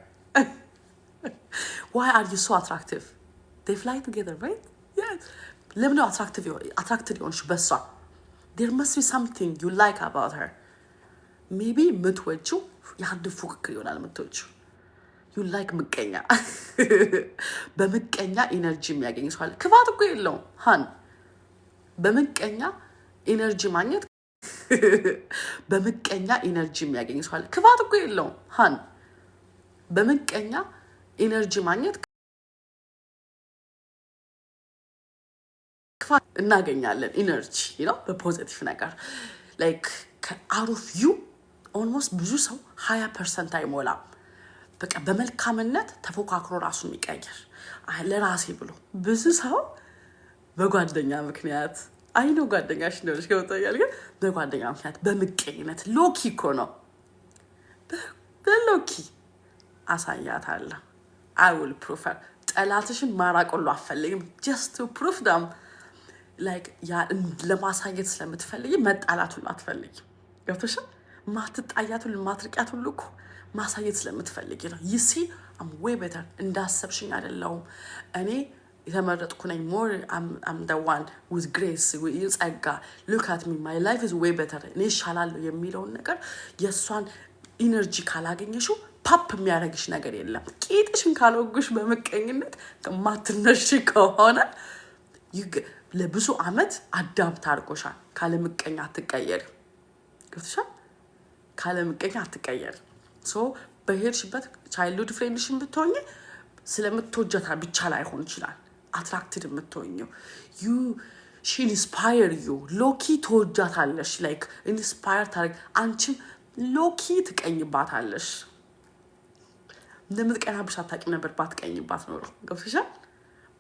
Why are you so attractive? They fly together, right? ለምን attracted የሆንሽ በሷ? There must be something you like about her. Maybe የምትወጂው የአንድ ፉክክር ይሆናል የምትወጂው። You like ምቀኛ። በምቀኛ energy የሚያገኝ ሰው አለ። ክፋት እኮ የለውም hun። በምቀኛ energy ማግኘት፣ በምቀኛ energy የሚያገኝ ሰው አለ። ክፋት እኮ የለውም hun። በምቀኛ energy ማግኘት ክፋት እናገኛለን energy ነው በ positive ነገር። Like ከ out of you almost ብዙ ሰው 20% አይሞላም። በቃ በመልካምነት ተፎካክሮ ራሱን የሚቀይር ለራሴ ብሎ። ብዙ ሰው በጓደኛ ምክንያት፣ I know ጓደኛሽ እንደሆነች ገብቶኛል። ግን በጓደኛ ምክንያት በምቀኝነት low key እኮ ነው፣ በ low key አሳያታለሁ። I will prove her። ጠላትሽን ማራቅ ሁሉ አትፈልግም። Just to prove them, like ለማሳየት ስለምትፈልጊ መጣላት ሁሉ አትፈልጊም። ገብቶሻል? ማትጣያት ሁሉ፣ ማትርቂያት ሁሉ እኮ ማሳየት ስለምትፈልጊ ነው። You see, I'm way better፣ እንዳሰብሽኝ አይደለሁም፣ እኔ የተመረጥኩ ነኝ። More I'm the one with grace፣ ጸጋ። Look at me, my life is way better፣ እኔ ይሻላለሁ የሚለውን ነገር የእሷን energy ካላገኘሽው pop የሚያደርግሽ ነገር የለም። ቂጥሽን ካልወጉሽ፣ በምቀኝነት ማትነሽ ከሆነ ለብዙ አመት adapt አድርጎሻል። ካለ ምቀኛ አትቀየሪም። ገብቶሻል? ካለ ምቀኛ አትቀየሪም። So በሄድሽበት childhood friend ሽን ብትሆኝ ስለምትወጀታ ብቻ ላይሆን ይችላል attracted የምትሆኘው። You, she inspire you low key። ትወጃታለሽ፣ like inspire ታደርግ፣ አንቺም low key ትቀኝባታለሽ። እንደምትቀናብሽ አታውቂም ነበር ባትቀኝባት ኖሮ። ገብቶሻል?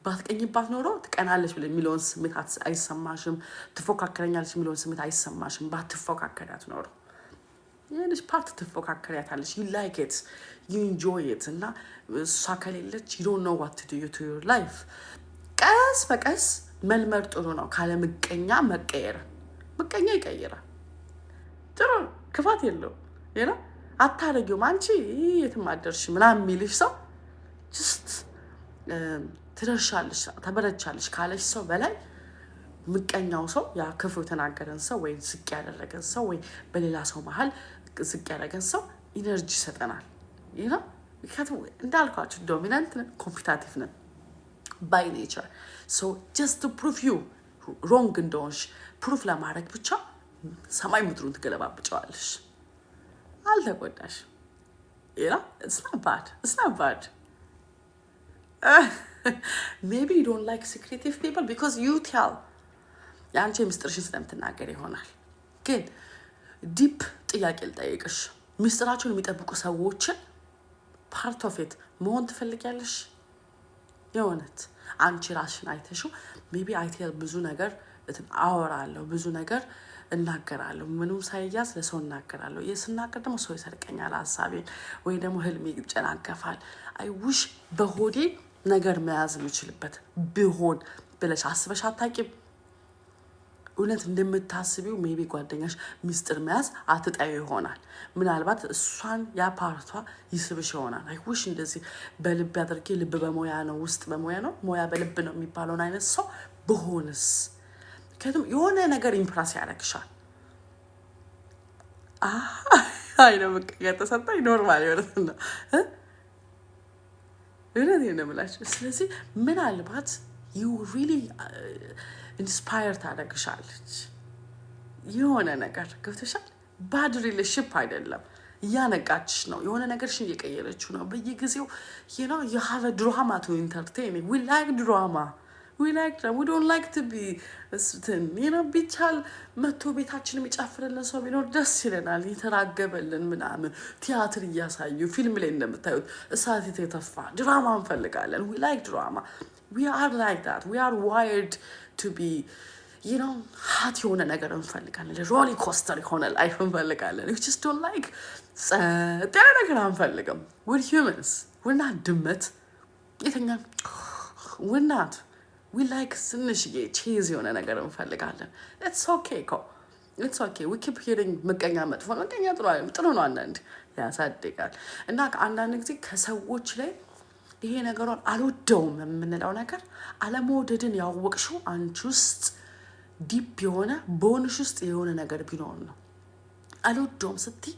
ባትቀኝባት ኖሮ ትቀናለች ብለህ የሚለውን ስሜት አይሰማሽም። ትፎካከረኛለች የሚለውን ስሜት አይሰማሽም። ባትፎካከሪያት ኖሮ ይህንሽ part ትፎካከሪያታለሽ። You like it, you enjoy it። እና እሷ ከሌለች you don't know what to do to your life። ቀስ በቀስ መልመድ ጥሩ ነው። ካለ ምቀኛ መቀየር፣ ምቀኛ ይቀይራል። ጥሩ ክፋት የለውም። አታረጊውም፣ አንቺ የትም አደርሽ ምናምን የሚልሽ ሰው just ትደርሻለሽ፣ ተበረቻለሽ ካለሽ ሰው በላይ ምቀኛው ሰው፣ ያ ክፉ የተናገረን ሰው ወይ ዝቅ ያደረገን ሰው ወይ በሌላ ሰው መሀል ዝቅ ያደረገን ሰው energy ይሰጠናል። ይህ ነው። ምክንያቱም እንዳልኳቸው dominant ነን፣ competitive ነን by nature። So just prove you wrong እንደሆንሽ proof ለማድረግ ብቻ ሰማይ ምድሩን ትገለባብጨዋለሽ። አልተጎዳሽ። It's not bad, it's not bad. Maybe you don't like secretive people because you tell፣ የአንቺ ምስጢርሽን ስለምትናገር ይሆናል። ግን deep ጥያቄ ልጠይቅሽ። ምስጢራቸውን የሚጠብቁ ሰዎችን part of it መሆን ትፈልጊያለሽ? የእውነት አንቺ ራስሽን አይተሽው maybe I tell፣ ብዙ ነገር አወራለሁ፣ ብዙ ነገር እናገራለሁ፣ ምንም ሳይያዝ ለሰው እናገራለሁ። ይህ ስናገር ደግሞ ሰው ይሰርቀኛል ሀሳቤን ወይ ደግሞ ህልሜ ይጨናገፋል። I wish በሆዴ ነገር መያዝ የምችልበት ብሆን ብለሽ አስበሽ አታውቂም? እውነት እንደምታስቢው maybe ጓደኛሽ ሚስጥር መያዝ አትጣዩ ይሆናል። ምናልባት እሷን ያ part ዋ ይስብሽ ይሆናል። I wish እንደዚህ በልብ አድርጌ፣ ልብ በሞያ ነው፣ ውስጥ በሞያ ነው፣ ሞያ በልብ ነው የሚባለውን አይነት ሰው ብሆንስ? ምክንያቱም የሆነ ነገር impress ያደርግሻል። አይ ነው ምቀኛ ተሰጠኝ normal የሆነ ነው። እውነት ነው የምላቸው። ስለዚህ ምናልባት you really Inspire ታደርግሻለች። የሆነ ነገር ገብቶሻል። Bad relationship አይደለም፣ እያነቃችሽ ነው። የሆነ ነገርሽን እየቀየረችው ነው በየጊዜው። You have drama to entertain. We like drama, we like, we don't like to be ስትን። ቢቻል መቶ ቤታችን የሚጨፍርልን ሰው ቢኖር ደስ ይለናል። የተራገበልን ምናምን ቲያትር እያሳዩ፣ ፊልም ላይ እንደምታዩት እሳት የተተፋ ድራማ እንፈልጋለን። We like drama. We are like that. We are wired to be hot የሆነ ነገር እንፈልጋለን። Roller coaster የሆነ life እንፈልጋለን። Just don't like ጸጥ ያለ ነገር አንፈልግም። We're humans, we're not ድመት የተኛ። We're not. We like ትንሽዬ chase የሆነ ነገር እንፈልጋለን። It's okay እኮ፣ it's okay. We keep hearing ምቀኛ መጥፎ ነው። ምቀኛ ጥሩ ጥሩ ነው። አንዳንድ ያሳድጋል። እና አንዳንድ ጊዜ ከሰዎች ላይ ይሄ ነገሯን አልወደውም የምንለው ነገር አለመውደድን ያወቅሽው አንቺ ውስጥ deep የሆነ bone ሽ ውስጥ የሆነ ነገር ቢኖር ነው። አልወደውም ስትይ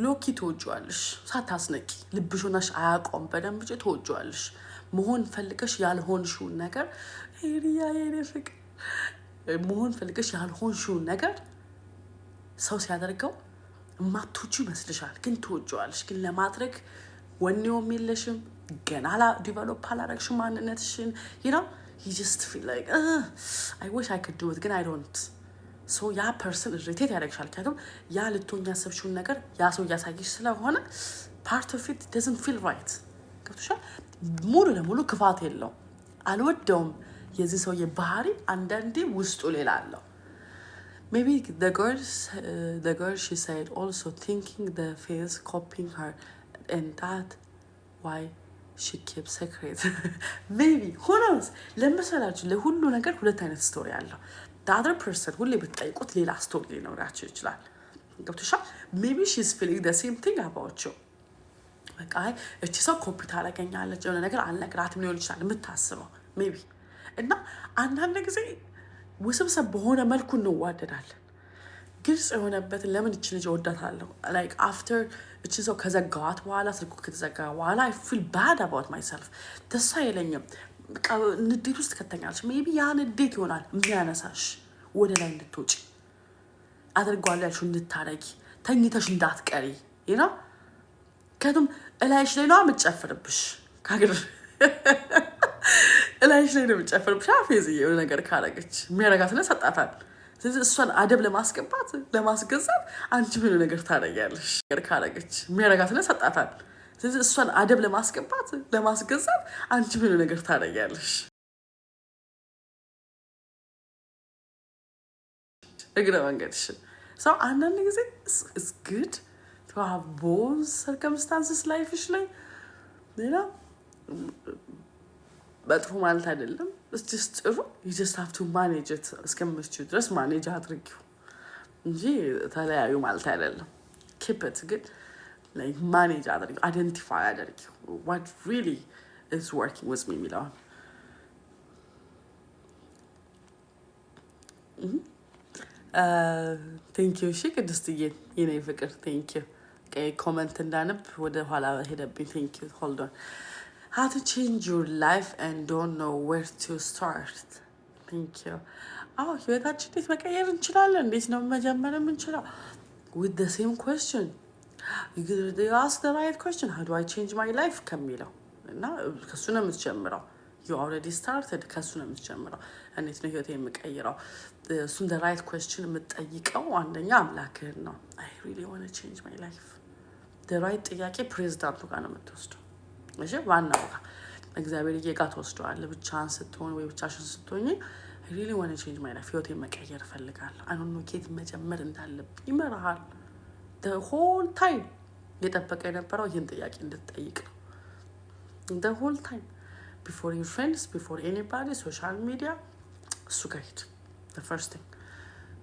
lowkey ትወጂዋለሽ፣ ሳታስነቂ ልብሽ ሆነሽ አያውቀውም በደንብ እንጂ ትወጂዋለሽ። መሆን ፈልገሽ ያልሆንሽውን ነገር፣ ሄሪያ የኔ ፍቅር፣ መሆን ፈልገሽ ያልሆንሽውን ነገር ሰው ሲያደርገው የማትወጂው ይመስልሻል፣ ግን ትወጂዋለሽ። ግን ለማድረግ ወኔውም የለሽም፣ ገና develop አላረግሽም ማንነትሽን። You just feel like, "I wish I could do it," ግን I don't. So ያ person irritate ያደርግሻል። ምክንያቱም ያ ልትሆኝ ያሰብሽውን ነገር ያ ሰው እያሳየሽ ስለሆነ part of it doesn't feel right። ገብቶሻል? ሙሉ ለሙሉ ክፋት የለውም። አልወደውም የዚህ ሰውዬ ባህሪ አንዳንዴ ውስጡ ሌላ አለው። Maybe the girl she said also thinking the face copying her and that why she kept secret. Maybe, who knows? ለመሰላችሁ ለሁሉ ነገር ሁለት አይነት story አለው። The other person ሁሌ ብትጠይቁት ሌላ story ሊኖራቸው ይችላል። ገብቶሻል? Maybe she's feeling the same thing about you. በቃ አይ እቺ ሰው ኮፒ ታደርገኛለች፣ የሆነ ነገር አልነግራትም ሊሆን ይችላል የምታስበው maybe። እና አንዳንድ ጊዜ ውስብስብ በሆነ መልኩ እንዋደዳለን። ግልጽ የሆነበትን ለምን እች ልጅ እወዳታለሁ፣ like after እችን ሰው ከዘጋዋት በኋላ፣ ስልኩ ከተዘጋ በኋላ I feel bad about myself፣ ደስ አይለኝም። በቃ ንዴት ውስጥ ከተኛለች። Maybe ያ ንዴት ይሆናል የሚያነሳሽ ወደ ላይ እንድትወጪ፣ አድርጓለሁ ያልሽው እንድታረጊ፣ ተኝተሽ እንዳትቀሪ። ምክንያቱም እላይሽ ላይ ነው የምትጨፍርብሽ፣ ከሀገር እላይሽ ላይ ነው የምትጨፍርብሽ። አፌዝ የሆነ ነገር ካረገች የሚያረጋትን ሰጣታል። ስለዚህ እሷን አደብ ለማስገባት፣ ለማስገዛት አንቺ ምን ነገር ታደርጊያለሽ? ነገር ካረገች የሚያረጋትን ሰጣታል። ስለዚህ እሷን አደብ ለማስገባት፣ ለማስገዛት አንቺ ምን ነገር ታደርጊያለሽ? እግረ መንገድሽን ሰው አንዳንድ ጊዜ it's good to have both circumstances life ሽ ላይ። ሌላ መጥፎ ማለት አይደለም። It's ጥሩ፣ you just have to manage it። እስከምትችይው ድረስ manage አድርጊው እንጂ ተለያዩ ማለት አይደለም። Keep it ግን manage አድርጊው፣ identify አድርጊው what really is working with me የሚለውን። Thank you። እሺ ቅድስትዬ የኔ ፍቅር፣ thank you። Comment እንዳነብ ወደ ኋላ ሄደብኝ። Thank you. Hold on. How to change your life and don't know where to start. Thank you. አዎ፣ ህይወታችን እንዴት መቀየር እንችላለን? እንዴት ነው መጀመር የምንችለው? With the same question, you ask the right question, "How do I change my life?" ከሚለው እና ከሱ ነው የምትጀምረው። You already started። ከሱ ነው የምትጀምረው። እንዴት ነው ህይወት የምቀይረው? እሱን the right question የምትጠይቀው አንደኛ አምላክህን ነው። I really wanna change my life። The right ጥያቄ ፕሬዚዳንቱ ጋር ነው የምትወስደው። እሺ፣ ዋናው ጋር እግዚአብሔር ጋር ትወስደዋለህ። ብቻህን ስትሆን ወይ ብቻሽን ስትሆኝ really wanna change my life፣ ህይወቴን መቀየር እፈልጋለሁ። I don't know ከየት መጀመር እንዳለብኝ፣ ይመራሃል። Whole time እየጠበቀ የነበረው ይህን ጥያቄ እንድትጠይቅ ነው። Whole time, before your friends, before anybody, social media፣ እሱ ጋር ሂድ። First thing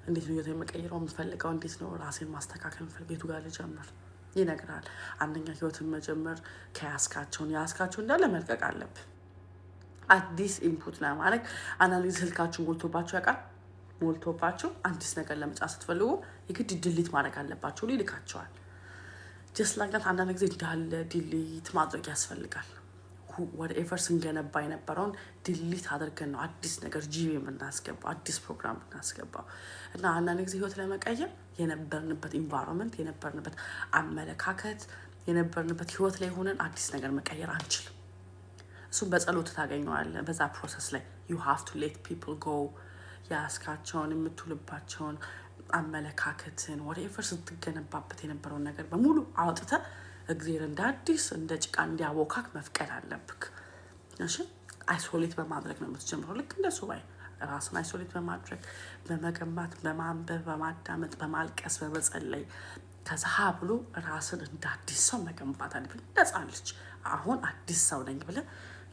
እንዴት ነው ህይወቴን የምቀይረው የምፈልገው? እንዴት ነው ራሴን ማስተካከል የምፈልገው? የቱ ጋር ልጀምር? ይነግራል። አንደኛ ህይወትን መጀመር ከያዝካቸውን የያዝካቸው እንዳለ መልቀቅ አለብህ። አዲስ input ለማድረግ አንዳንድ ጊዜ ስልካችሁ ሞልቶባችሁ ያውቃል? ሞልቶባችሁ አዲስ ነገር ለመጫን ስትፈልጉ የግድ delete ማድረግ አለባችሁ፣ ይልካቸዋል። Just like that አንዳንድ ጊዜ እንዳለ delete ማድረግ ያስፈልጋል። Whatever ስንገነባ የነበረውን delete አድርገን ነው አዲስ ነገር ጂቢ የምናስገባው፣ አዲስ ፕሮግራም የምናስገባው። እና አንዳንድ ጊዜ ህይወት ለመቀየር የነበርንበት environment፣ የነበርንበት አመለካከት፣ የነበርንበት ህይወት ላይ ሆነን አዲስ ነገር መቀየር አንችልም። እሱም በጸሎት ታገኘዋለህ። በዛ process ላይ you have to let people go። የያዝካቸውን፣ የምትውልባቸውን፣ አመለካከትን፣ whatever ስትገነባበት የነበረውን ነገር በሙሉ አውጥተህ እግዜር እንደ አዲስ እንደ ጭቃ እንዲያቦካክ መፍቀድ አለብክ። እሺ፣ isolate በማድረግ ነው የምትጀምረው። ልክ እንደ ሱባኤ ራስን isolate በማድረግ፣ በመገንባት፣ በማንበብ፣ በማዳመጥ፣ በማልቀስ፣ በመጸለይ፣ ከዛ ብሎ ራስን እንደ አዲስ ሰው መገንባት አለብን። እንደ ሕፃን ልጅ አሁን አዲስ ሰው ነኝ ብለህ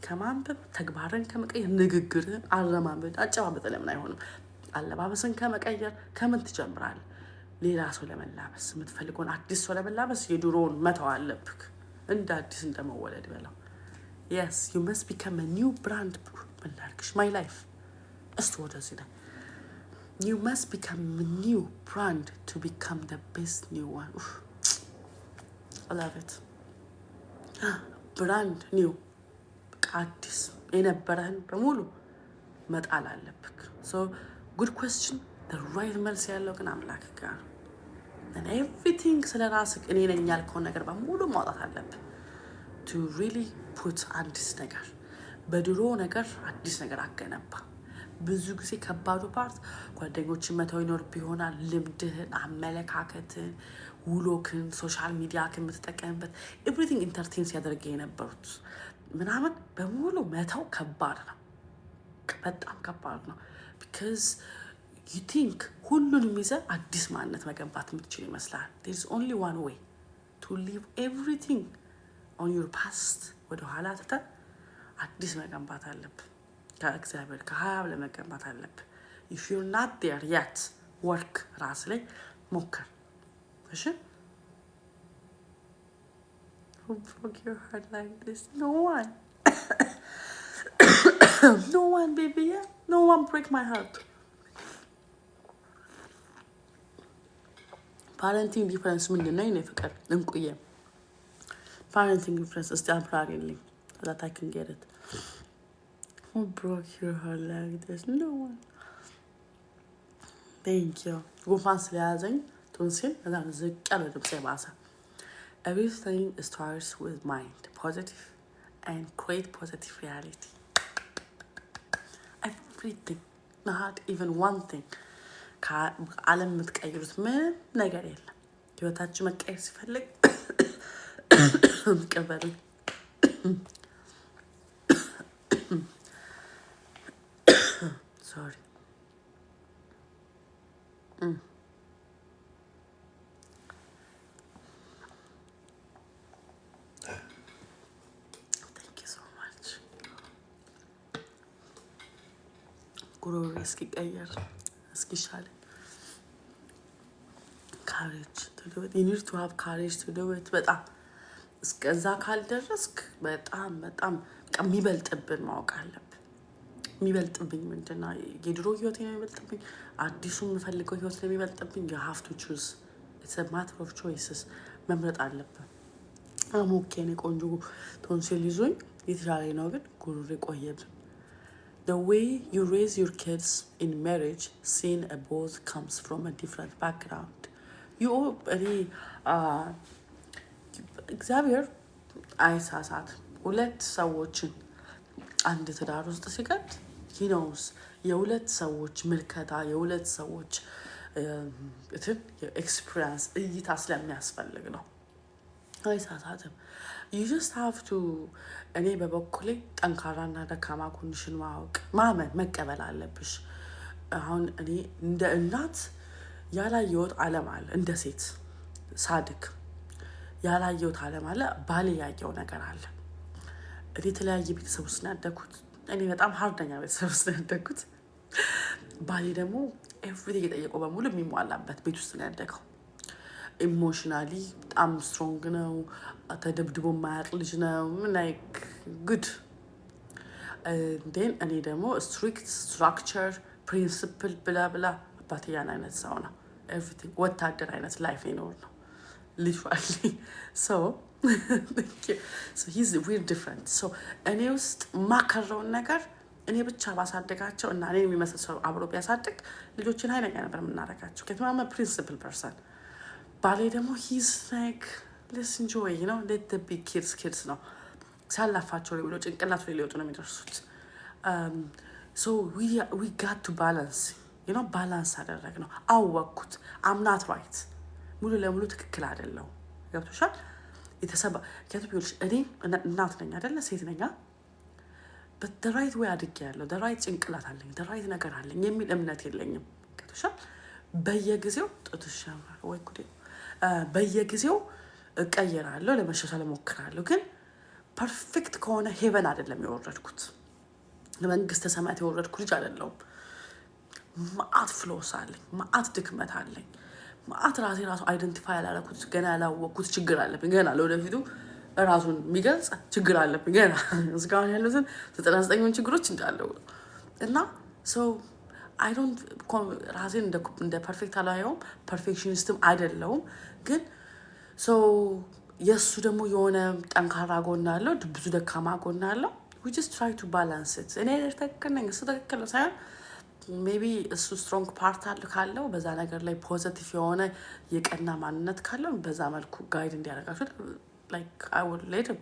ከማንበብ፣ ተግባርን ከመቀየር፣ ንግግርህን፣ አረማመድ፣ አጨባበጥ ለምን አይሆንም? አለባበስን ከመቀየር ከምን ትጀምራለህ? ሌላ ሰው ለመላበስ የምትፈልገውን አዲስ ሰው ለመላበስ የድሮውን መተው አለብክ። እንደ አዲስ እንደመወለድ በለው። Yes, you must become new brand። ምን ላድርግሽ? My life እስቲ ወደዚህ ላይ you must become new brand to become the best new one. Love it. Brand new፣ አዲስ፣ የነበረህን በሙሉ መጣል አለብክ። So good question. Right መልስ ያለው ግን አምላክ ጋር ነው። Everything ስለ ራስህ እኔ ነኝ ያልከውን ነገር በሙሉ ማውጣት አለብህ to really put አዲስ ነገር። በድሮ ነገር አዲስ ነገር አገነባ። ብዙ ጊዜ ከባዱ part ጓደኞችን መተው ይኖርብህ ይሆናል። ልምድህን፣ አመለካከትን፣ ውሎክን፣ social media የምትጠቀምበት everything፣ entertain ሲያደርግ የነበሩት ምናምን በሙሉ መተው ከባድ ነው። በጣም ከባድ ነው። Because you think ሁሉንም ይዘህ አዲስ ማንነት መገንባት የምትችል ይመስላል። There is only one way to leave everything on your past። ወደኋላ ትተህ አዲስ መገንባት አለብህ። ከእግዚአብሔር ከሀያ ብለህ መገንባት አለብህ። If you're not there yet, work፣ ራስ ላይ ሞክር። እሺ። Who broke your heart like this? No one. No one, baby. Yeah. No one break my heart. Parenting difference ምንድን ነው? የኔ ፍቅር እንቁዬ፣ parenting difference እስቲ አብራሪልኝ that I can get it. Who broke your heart like this? No one. Thank you. ጉንፋን ስለያዘኝ ቶንሲል በጣም ዝቅ ያለ ድምፅ የባሰ። Everything starts with mind positive and create positive reality. Everything, not even one thing። ከዓለም የምትቀይሩት ምንም ነገር የለም። ህይወታችሁ መቀየር ሲፈልግ፣ ቅበሉ። Sorry. Thank you so much. ጉሮሮ እስኪቀየር እስኪሻለኝ። Courage to do it. You need to have courage to do it። በጣም እስከዛ ካልደረስክ በጣም በጣም በቃ የሚበልጥብን ማወቅ አለብን። የሚበልጥብኝ ምንድን ነው? የድሮ ህይወቴ ነው የሚበልጥብኝ? አዲሱ የምፈልገው ህይወት ነው የሚበልጥብኝ? You have to choose. It's matter of choices። መምረጥ አለብን። I'm okay እኔ ቆንጆ። ቶንሲል ይዞኝ የተሻለኝ ነው፣ ግን ጉሮሬ ቆየብን። The way you raise your kids in marriage, seeing a both comes from a different background. You እኔ እግዚአብሔር አይሳሳት። ሁለት ሰዎችን አንድ ትዳር ውስጥ ሲከት he knows የሁለት ሰዎች ምልከታ፣ የሁለት ሰዎች እንትን experience እይታ ስለሚያስፈልግ ነው። አይሳሳትም። You just have to እኔ በበኩሌ ጠንካራና ደካማ ጎንሽን ማወቅ፣ ማመን፣ መቀበል አለብሽ። አሁን እኔ እንደ እናት ያላየሁት ዓለም አለ። እንደ ሴት ሳድግ ያላየሁት ዓለም አለ። ባሌ ያየው ነገር አለ። እኔ የተለያየ ቤተሰብ ውስጥ ነው ያደግኩት። እኔ በጣም ሀርደኛ ቤተሰብ ውስጥ ነው ያደግኩት። ባሌ ደግሞ everything የጠየቀው በሙሉ የሚሟላበት ቤት ውስጥ ነው ያደገው። Emotionally በጣም strong ነው። ተደብድቦ የማያውቅ ልጅ ነው። Like good. Then እኔ ደግሞ strict structure፣ principle ብላ ብላ፣ አባቴ ያን አይነት ሰው ነው። Everything ወታደር አይነት life የኖር ነው literally። So We're different። እኔ ውስጥ ማከረውን ነገር እኔ ብቻ ባሳደጋቸው እና እኔ የሚመስል ሰው አብሮ ቢያሳድግ ልጆችን ኃይለኛ ነበር የምናደርጋቸው። 'Cause I'm a principle person። ባሌ ደግሞ he's like, "Let's enjoy, let be kids kids" ነው። ሲያላፋቸው ብሎ ጭንቅላቱ ላይ ሊወጡ ነው የሚደርሱት። So we got to balance፣ balance አደረግነው። አወቅኩት። I'm not right፣ ሙሉ ለሙሉ ትክክል አይደለሁም። ገብቶሻል? የተሰባ ምክንያቱም ይኸውልሽ እኔ እናት ነኝ አይደለ? ሴት ነኛ። በ right way አድጌ ያለው right ጭንቅላት አለኝ፣ right ነገር አለኝ የሚል እምነት የለኝም። ገብቶሻል? በየጊዜው ጡትሽ ያምራል ወይ ጉዴ! በየጊዜው እቀየራለሁ፣ ለመሻሻል እሞክራለሁ። ግን perfect ከሆነ heaven አይደለም የወረድኩት፣ ለመንግስተ ሰማያት የወረድኩ ልጅ አይደለሁም። መአት flaws አለኝ፣ መአት ድክመት አለኝ፣ መአት ራሴ ራሱ identify ያላረኩት ገና ያላወቅኩት ችግር አለብኝ። ገና ለወደፊቱ ራሱን የሚገልጽ ችግር አለብኝ። ገና እስካሁን ያሉትን 99ኙን ችግሮች እንዳለው እና so I don't ራሴን እንደ perfect አላየውም። Perfectionist ም አይደለውም። ግን so የእሱ ደግሞ የሆነ ጠንካራ ጎን አለው፣ ብዙ ደካማ ጎን አለው። We just try to balance it። እኔ ትክክል ነኝ፣ እሱ ትክክል ነው ሳይሆን maybe እሱ strong part አለ ካለው፣ በዛ ነገር ላይ positive የሆነ የቀና ማንነት ካለው በዛ መልኩ guide እንዲያደርጋቸው like I would let him።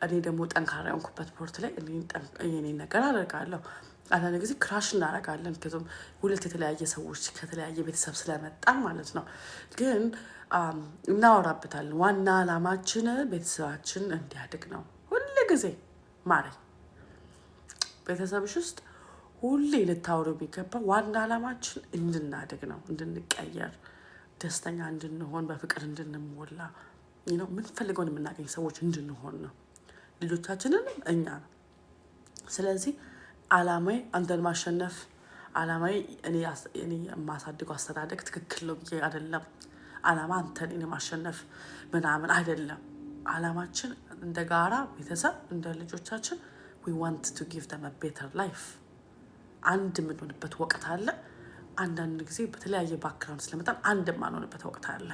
እኔ ደግሞ ጠንካራ የሆንኩበት part ላይ የኔን ነገር አደርጋለሁ። አንዳንድ ጊዜ crash እናደርጋለን። ምክንያቱም ሁለት የተለያየ ሰዎች ከተለያየ ቤተሰብ ስለመጣን ማለት ነው። ግን እናወራበታለን። ዋና አላማችን ቤተሰባችን እንዲያድግ ነው። ሁል ጊዜ ማሬ ቤተሰብሽ ውስጥ ሁሌ ልታወሩ የሚገባ ዋና አላማችን እንድናድግ ነው፣ እንድንቀየር፣ ደስተኛ እንድንሆን፣ በፍቅር እንድንሞላ ነው፣ ምንፈልገውን የምናገኝ ሰዎች እንድንሆን ነው። ልጆቻችንንም እኛ ነው። ስለዚህ አላማዬ አንተን ማሸነፍ፣ አላማዬ እኔ የማሳድገው አስተዳደግ ትክክል ነው ብዬ አይደለም። አላማ አንተን እኔ ማሸነፍ ምናምን አይደለም። አላማችን እንደ ጋራ ቤተሰብ እንደ ልጆቻችን we want to give them better life። አንድ የምንሆንበት ወቅት አለ። አንዳንድ ጊዜ በተለያየ background ስለመጣን አንድ የማንሆንበት ወቅት አለ።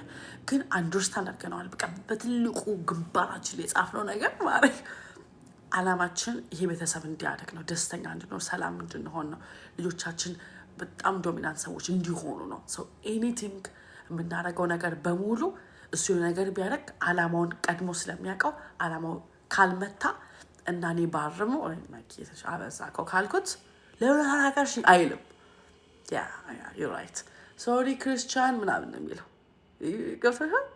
ግን understand አድርገነዋል። በቃ በትልቁ ግንባራችን ላይ የጻፍነው ነገር ማለት አላማችን ይሄ ቤተሰብ እንዲያድግ ነው፣ ደስተኛ እንድንሆን፣ ሰላም እንድንሆን ነው። ልጆቻችን በጣም dominant ሰዎች እንዲሆኑ ነው። So anything የምናደርገው ነገር በሙሉ እሱ የሆነ ነገር ቢያደርግ አላማውን ቀድሞ ስለሚያውቀው አላማው ካልመታ እና እኔ ባርሞ አበዛከው ካልኩት ለምን ተናገርሽኝ አይልም። "Yeah, right, sorry ክርስቲያን" ምናምን ነው የሚለው። ገብቶሻል?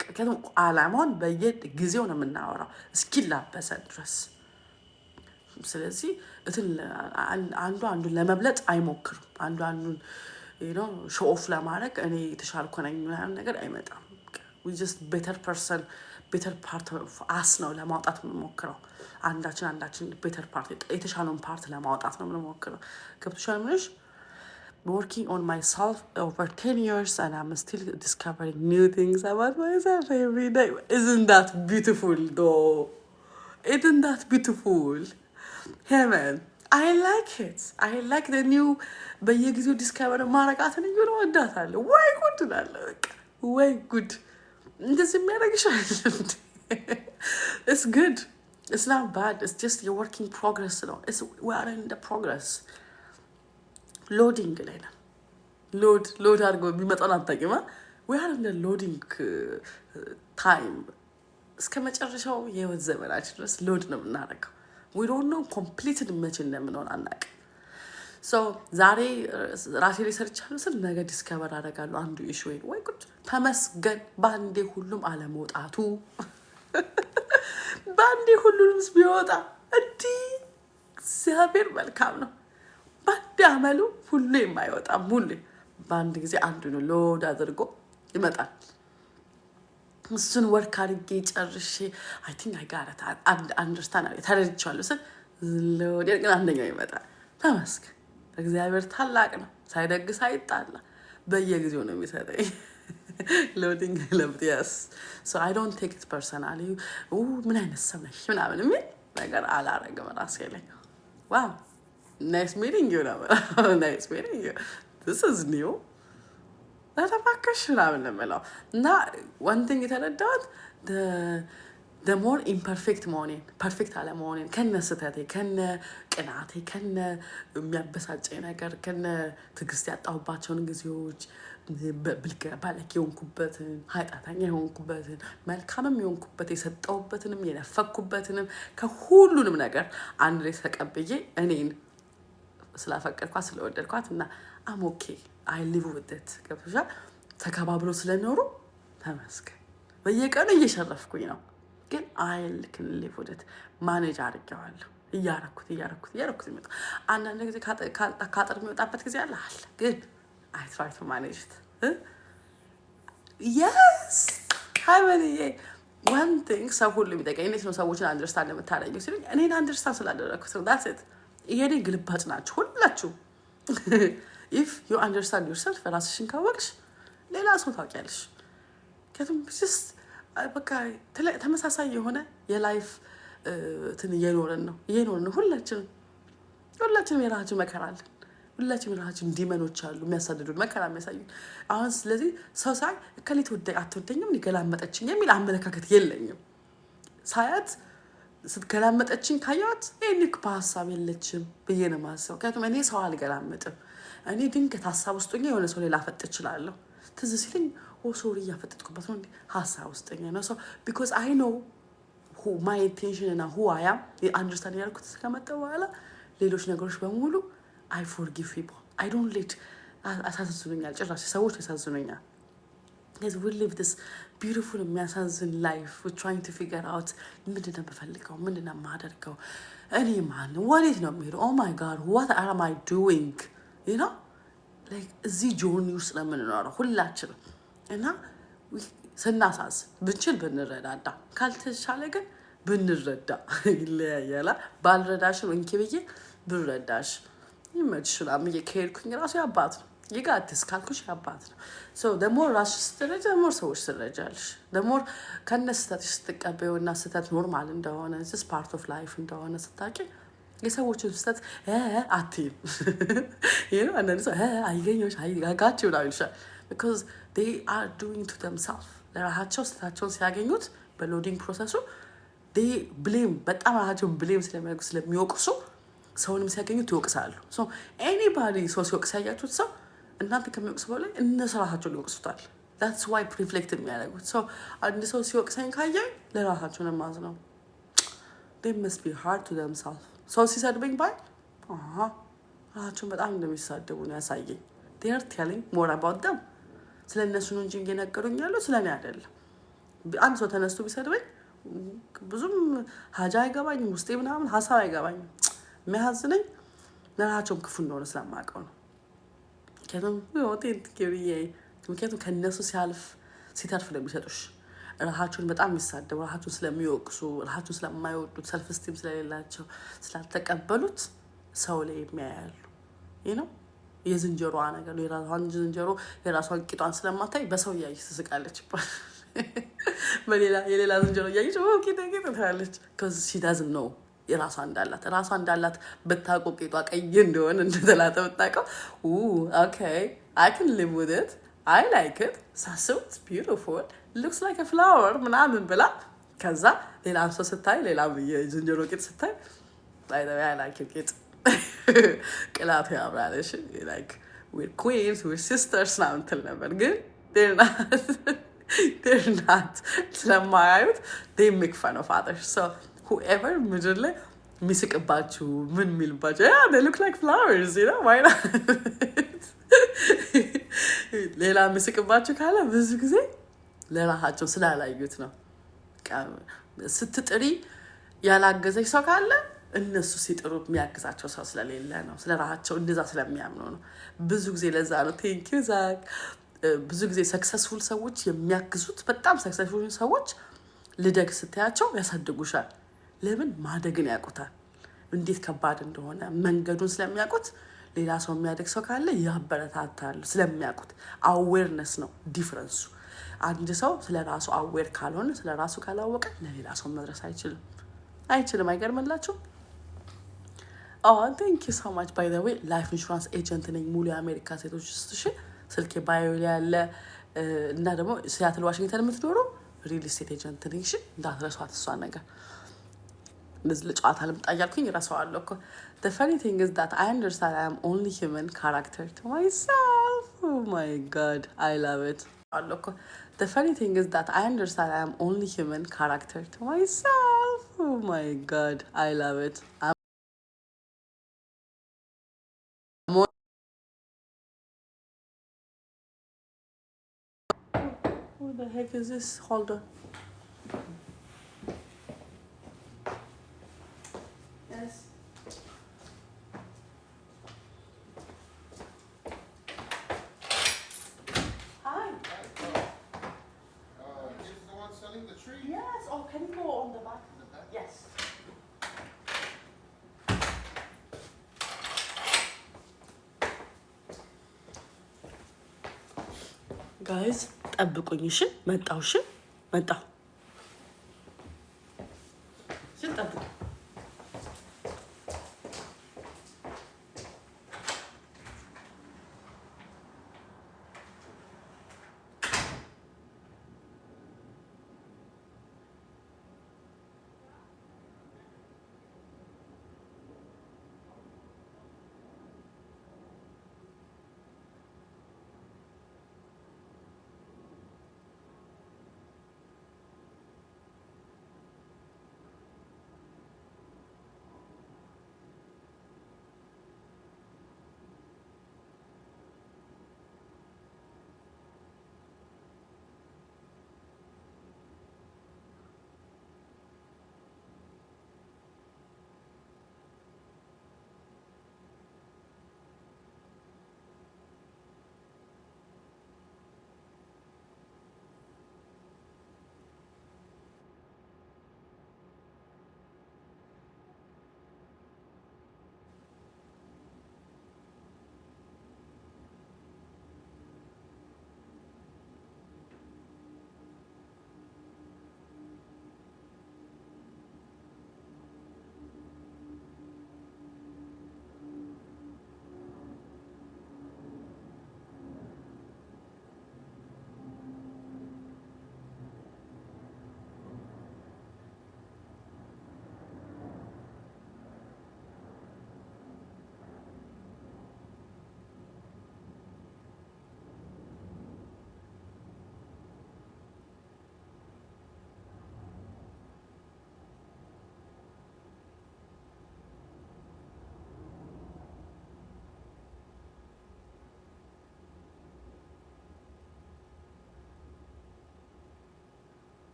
ምክንያቱም አላማውን በየጊዜው ነው የምናወራው እስኪላበሰን ድረስ። ስለዚህ እንትን አንዱ አንዱን ለመብለጥ አይሞክርም። አንዱ አንዱን show off ለማድረግ እኔ የተሻልኩ ነኝ ምናምን ነገር አይመጣም። Just better person, better part of us ነው ለማውጣት የምንሞክረው። አንዳችን አንዳችን better part፣ የተሻለውን part ለማውጣት ነው የምንሞክረው። ገብቶሻል ምንሽ? Working on myself over 10 years and I'm still discovering new things about myself every day. Isn't that beautiful though? Isn't that beautiful? Heaven. I like it. I like the new በየጊዜው discover ማረጋትን እየሆነ ወዳታለሁ። ወይ ጉድ እላለሁ። በቃ ወይ ጉድ፣ እንደዚህ የሚያደርግሻል። It's good. It's not bad. It's just your working progress ነው። We are in the progress. Loading ላይ ነን። Load load አድርጎ የሚመጣውን አታውቂማ። We are in loading time። እስከ መጨረሻው የህይወት ዘመናችን ድረስ load ነው የምናደርገው። We don't know completed መቼ እንደምንሆን አናውቅም። So ዛሬ ራሴ ላይ ሰርቻለሁ ስል ነገ discover አደርጋለሁ አንዱ issue። ወይ ጉድ! ተመስገን በአንዴ ሁሉም አለመውጣቱ። በአንዴ ሁሉንም ቢወጣ እንዲህ፣ እግዚአብሔር መልካም ነው። በአንዴ አመሉ ሁሉ የማይወጣም፣ ሁሌ በአንድ ጊዜ አንዱ ነው load አድርጎ ይመጣል። እሱን work አድርጌ ጨርሼ I think I got it, understand ተረድቼዋለሁ ስል load ግን አንደኛው ይመጣል። ተመስገን፣ እግዚአብሔር ታላቅ ነው። ሳይደግስ አይጣላ። በየጊዜው ነው የሚሰጠኝ። Loading ለምት yes, so I don't take it personally። ምን አይነት ሰው ነሽ ምናምን የሚል ነገር አላረግም ራሴ ላይ። "Wow, nice meeting you" ነው፣ "Nice meeting you, this is new፣ ኧረ እባክሽ" ምናምን ነው የምለው። እና one thing የተረዳሁት The more imperfect መሆኔን፣ perfect አለመሆኔን፣ ከነ ስህተቴ፣ ከነ ቅናቴ፣ ከነ የሚያበሳጨኝ ነገር፣ ከነ ትዕግስት ያጣሁባቸውን ጊዜዎች፣ ባለጌ የሆንኩበትን፣ ኃጢአተኛ የሆንኩበትን፣ መልካምም የሆንኩበት፣ የሰጠሁበትንም የነፈኩበትንም ከሁሉንም ነገር አንድ ላይ ተቀብዬ እኔን ስላፈቀርኳት፣ ስለወደድኳት እና I'm okay, I live with it። ገብቶሻል? ተከባብሮ ስለኖሩ ተመስገን። በየቀኑ እየሸረፍኩኝ ነው፣ ግን I can live with it፣ manage አድርጌዋለሁ። እያረኩት እያረኩት እያረኩት ይመጣ። አንዳንድ ጊዜ ከአጥር የሚወጣበት ጊዜ አለ አለ፣ ግን I try to manage it. Yes, ሀይመንዬ፣ one thing ሰው ሁሉ የሚጠይቀኝ እንዴት ነው ሰዎችን understand የምታደርጊው ሲሉኝ እኔን understand ስላደረግኩት ነው። That's it። የኔ ግልባጭ ናቸው ሁላችሁ። If you understand yourself፣ ራስሽን ካወቅሽ ሌላ ሰው ታውቂያለሽ። ምክንያቱም just በቃ ተመሳሳይ የሆነ የ life እንትን እየኖርን ነው። ሁላችንም የራሳችን መከራ አለን። ሁላችንም የራሳችን demon ኦች አሉ የሚያሳድዱን፣ መከራ የሚያሳዩን። አሁን ስለዚህ ሰው ሳይ እከሌት አትወደኝም ገላመጠችኝ የሚል አመለካከት የለኝም። ሳያት ስትገላመጠችኝ ካየኋት ይህን በሀሳብ የለችም ብዬ ነው የማስበው። ምክንያቱም እኔ ሰው አልገላምጥም። እኔ ድንገት ሀሳብ ውስጥ ሆኜ የሆነ ሰው ላይ ላፈጥ እችላለሁ። ትዝ ሲለኝ oh sorry፣ እያፈጠጥኩበት ነው፣ ሀሳብ ውስጥ ነው ሰው፣ because I know my intention እና who I am understand ያልኩት ከመጣ በኋላ ሌሎች ነገሮች በሙሉ I forgive people. I don't let አሳዝኑኛል። ጭራሽ ሰዎች ያሳዝኑኛል። We live this beautiful የሚያሳዝን life trying to figure out ምንድን ነው የምፈልገው፣ ምንድን ነው የማደርገው፣ እኔ ማን፣ ወዴት ነው የምሄደው? Oh my God, what am I doing? እዚህ journey ውስጥ ነው የምንኖረው ሁላችንም እና ስናሳዝን ብንችል ብንረዳዳ፣ ካልተቻለ ግን ብንረዳ ይለያያላ። ባልረዳሽም እንኪ ብዬ ብረዳሽ ይመችሽ ምናምን ብዬ ከሄድኩኝ ራሱ ያባት ነው፣ ይጋትስ ካልኩሽ ያባት ነው። The more ራስሽ ስትረጃ the more ሰዎች ትረጃለሽ። The more ከነ ስህተትሽ ስትቀበዩ እና ስህተት normal እንደሆነ፣ it's part of life እንደሆነ ስታውቂ የሰዎችን ስህተት አትይም። ይህ አንዳንድ ሰው አይገኘሽ አይጋችሁ ምናምን ይልሻል። Because they are doing to themself። ለራሳቸው ስህተታቸውን ሲያገኙት በ loading process ኡ blame በጣም ራሳቸውን blame ስለሚያደርጉ፣ ስለሚወቅሱ ሰውንም ሲያገኙት ይወቅሳሉ። Anybody ሰው ሲወቅስ ያያችሁት ሰው እናንተ ከሚወቅሱ በላይ እነሱ ራሳቸውን ይወቅሱታል። That's why reflect የሚያደርጉት ሰው አንድ ሰው ሲወቅሰኝ ካየኝ ለራሳቸው ነው የማዝነው። They must be hard to themselves። ሰው ሲሰድበኝ ባይ ራሳቸውን በጣም እንደሚሳደቡ ነው ያሳየኝ። They're telling more about them። ስለ እነሱ ነው እንጂ እየነገሩኝ ያለው ስለ እኔ አይደለም። አንድ ሰው ተነስቶ ቢሰድበኝ ብዙም ሀጃ አይገባኝም፣ ውስጤ ምናምን ሀሳብ አይገባኝም። የሚያሳዝነኝ ለራሳቸውም ክፉ እንደሆነ ስለማውቀው ነው። ምክንያቱም ከእነሱ ሲያልፍ ሲተርፍ ነው የሚሰጡሽ። ራሳቸውን በጣም የሚሳደቡ፣ ራሳቸውን ስለሚወቅሱ፣ ራሳቸውን ስለማይወዱት፣ self esteem ስለሌላቸው፣ ስላልተቀበሉት ሰው ላይ የሚያያሉ። ይህ ነው የዝንጀሮዋ ነገር ነው። የራሷን ዝንጀሮ የራሷን ቂጧን ስለማታይ በሰው እያየች ትስቃለች ይባላል። በሌላ የሌላ ዝንጀሮ እያየች ቂጥ ቂጥ ትላለች። She doesn't know የራሷ እንዳላት። ራሷ እንዳላት ብታውቀው፣ ቂጧ ቀይ እንደሆነ እንደተላጠ ብታውቀው okay, I can live with it, I like it፣ ሳስበው it's beautiful, looks like flower ምናምን ብላ ከዛ ሌላ ሰው ስታይ፣ ሌላ የዝንጀሮ ቂጥ ስታይ like ቂጥ ቅላቱ ያምራል። እሺ like we're queens, we're sisters ምናምን ትል ነበር፣ ግን they're not። ስለማያዩት they make fun of others. So whoever ምድር ላይ የሚስቅባችሁ፣ ምን የሚልባችሁ፣ yeah, they look like flowers, why not? ሌላ የሚስቅባችሁ ካለ ብዙ ጊዜ ለራሳቸው ስላላዩት ነው። ስትጥሪ ያላገዘች ሰው ካለ እነሱ ሲጥሩ የሚያግዛቸው ሰው ስለሌለ ነው። ስለ ራሳቸው እንደዛ ስለሚያምኑ ነው። ብዙ ጊዜ ለዛ ነው። Thank you ዛክ። ብዙ ጊዜ successful ሰዎች የሚያግዙት፣ በጣም successful ሰዎች ልደግ ስትያቸው ያሳድጉሻል። ለምን? ማደግን ያውቁታል፣ እንዴት ከባድ እንደሆነ መንገዱን ስለሚያውቁት ሌላ ሰው የሚያደግ ሰው ካለ ያበረታታሉ። ስለሚያውቁት awareness ነው difference ኡ። አንድ ሰው ስለ ራሱ aware ካልሆነ፣ ስለ ራሱ ካላወቀ ለሌላ ሰው መድረስ አይችልም፣ አይችልም። አይገርምላችሁ? Thank you so much. By the way, life insurance agent ነኝ ሙሉ የአሜሪካ state ኦች ውስጥ። እሺ፣ ስልኬ bio ላይ ያለ እና ደግሞ ሲያትል ዋሽንግተን የምትኖሩ Real estate agent ነኝ። እሺ እንዳትረሷት እሷን ነገር። እንደዚህ ለጨዋታ ልምጣ እያልኩኝ እረሳዋለሁ እኮ። The funny thing is that I understand I am only human character to myself. Oh my God, I love it. አለሁ እኮ። The funny thing is that I understand I am only human character to myself. Oh my God, I love it. I'm Who the heck is this? Hold on. Yes. Hi. He's the one selling the tree? Yes. Oh, can you go on the back? In the back? Yes. Guys, ጠብቁኝ እሺ። መጣሁ። እሺ፣ መጣሁ። እሺ፣ ጠብቁ።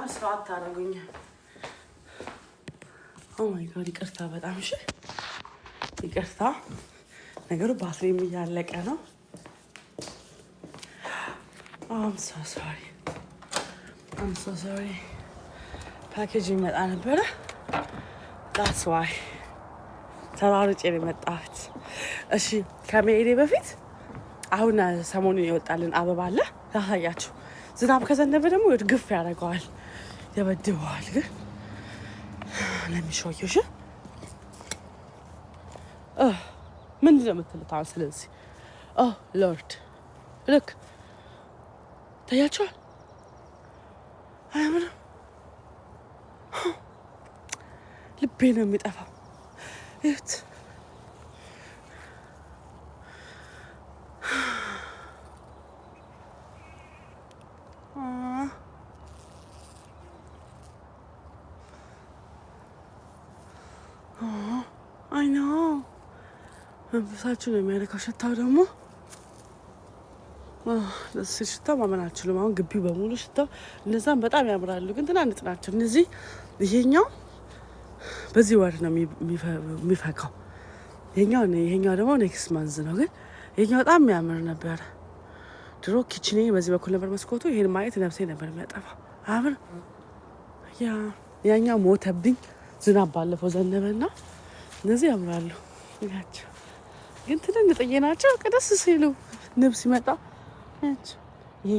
Slow አታደርጉኝ። Oh my God፣ ይቅርታ በጣም፣ እሺ ይቅርታ። ነገሩ ባትሪም እያለቀ ነው። I'm so sorry, I'm so sorry። ፓኬጅ ይመጣ ነበረ። That's why ተሯሩጬ ነው የመጣሁት። እሺ፣ ከመሄዴ በፊት አሁን ሰሞኑን የወጣልን አበባ አለ፣ ላሳያችሁ። ዝናብ ከዘነበ ደግሞ እርግፍ ያደርገዋል፣ ይደበድበዋል። ግን ለሚሾየው እሺ ምንድን ነው የምትሉት አሁን? ስለዚህ oh Lord, look፣ ታያችኋል። አያምርም? ልቤ ነው የሚጠፋው። እዩት። I know፣ መንፈሳችሁ ነው የሚያረካው። ሽታው ደግሞ ደስ፣ ሽታው ማመን አልችልም። አሁን ግቢው በሙሉ ሽታው፣ እነዛም በጣም ያምራሉ፣ ግን ትናንሽ ናቸው እነዚህ። ይሄኛው በዚህ ወር ነው የሚፈካው። ይሄኛው ደግሞ next month ነው። ግን ይሄኛው በጣም የሚያምር ነበረ። ድሮ kitchen ኤ በዚህ በኩል ነበር መስኮቱ። ይሄን ማየት ነፍሴ ነበር የሚያጠፋው። አምር ያኛው ሞተብኝ። ዝናብ ባለፈው ዘነበና እነዚህ ያምራሉ ያቸው ግን ትንንጥዬ ናቸው። ደስ ሲሉ ንብ ሲመጣ ይሄ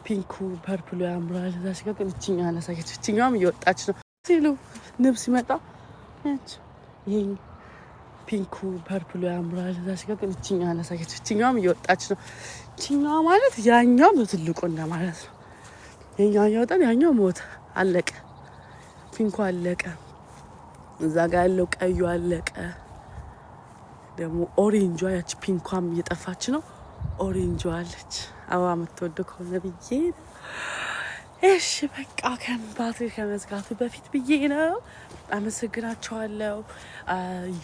pink ኡ purple ኡ ያምራል። እዛች ጋር ግን እችኛዋ ላሳያችሁ። እችኛዋም እየወጣች ነው ሲሉ ንብ ሲመጣ ይሄ pink ኡ purple ኡ ያምራል። እዛች ጋር ግን እችኛዋ ላሳያችሁ። እችኛዋም እየወጣች ነው። እችኛዋ ማለት ያኛው በትልቁ እንደማለት ነው። ይሄኛው እየወጣን ያኛው ሞተ፣ አለቀ። Pink ኡ አለቀ። እዛ ጋር ያለው ቀዩ አለቀ። ደግሞ orange ዋ፣ ያቺ pink ኳም እየጠፋች ነው። Orange ዋ አለች። አበባ የምትወዱ ከሆነ ብዬ ነው። እሺ በቃ ከባትሪ ከመዝጋቱ በፊት ብዬ ነው። አመሰግናችኋለሁ።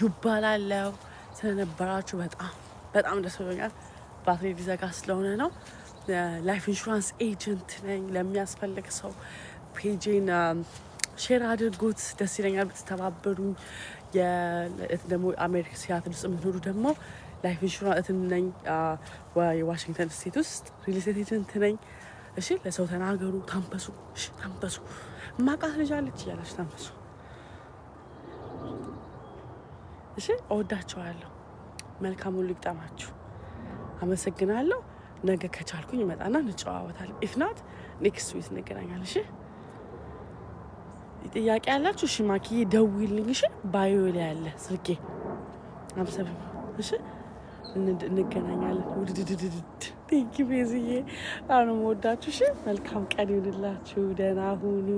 ይባላለው ስለነበራችሁ በጣም በጣም ደስ ብሎኛል። ባትሪ ሊዘጋ ስለሆነ ነው። Life insurance agent ነኝ። ለሚያስፈልግ ሰው page ኤን share አድርጉት። ደስ ይለኛል ብትተባበሩኝ። ደግሞ አሜሪካ ሲያትል ውስጥ የምትኖሩ ደግሞ life insurance ነኝ። የዋሽንግተን state ውስጥ real estate agent ነኝ። እሺ ለሰው ተናገሩ፣ ታንበሱ። እሺ ታንበሱ። ማቃት ልጅ አለች እያላችሁ ታንበሱ። እሺ እወዳችኋለሁ። መልካም ሁሉ ይግጠማችሁ። አመሰግናለሁ። ነገ ከቻልኩኝ እመጣና እንጨዋወታለን። If not, next week እንገናኛለን። እሺ ጥያቄ ያላችሁ፣ እሺ ማኪዬ ደውይልኝ። እሺ bio ላይ ያለ ስልኬ አምሰብም። እሺ እንገናኛለን። ውድድድድድ፣ thank you ቤዝዬ። አሁን ወዳችሁ። እሺ መልካም ቀን ይሁንላችሁ። ደህና ሁኑ።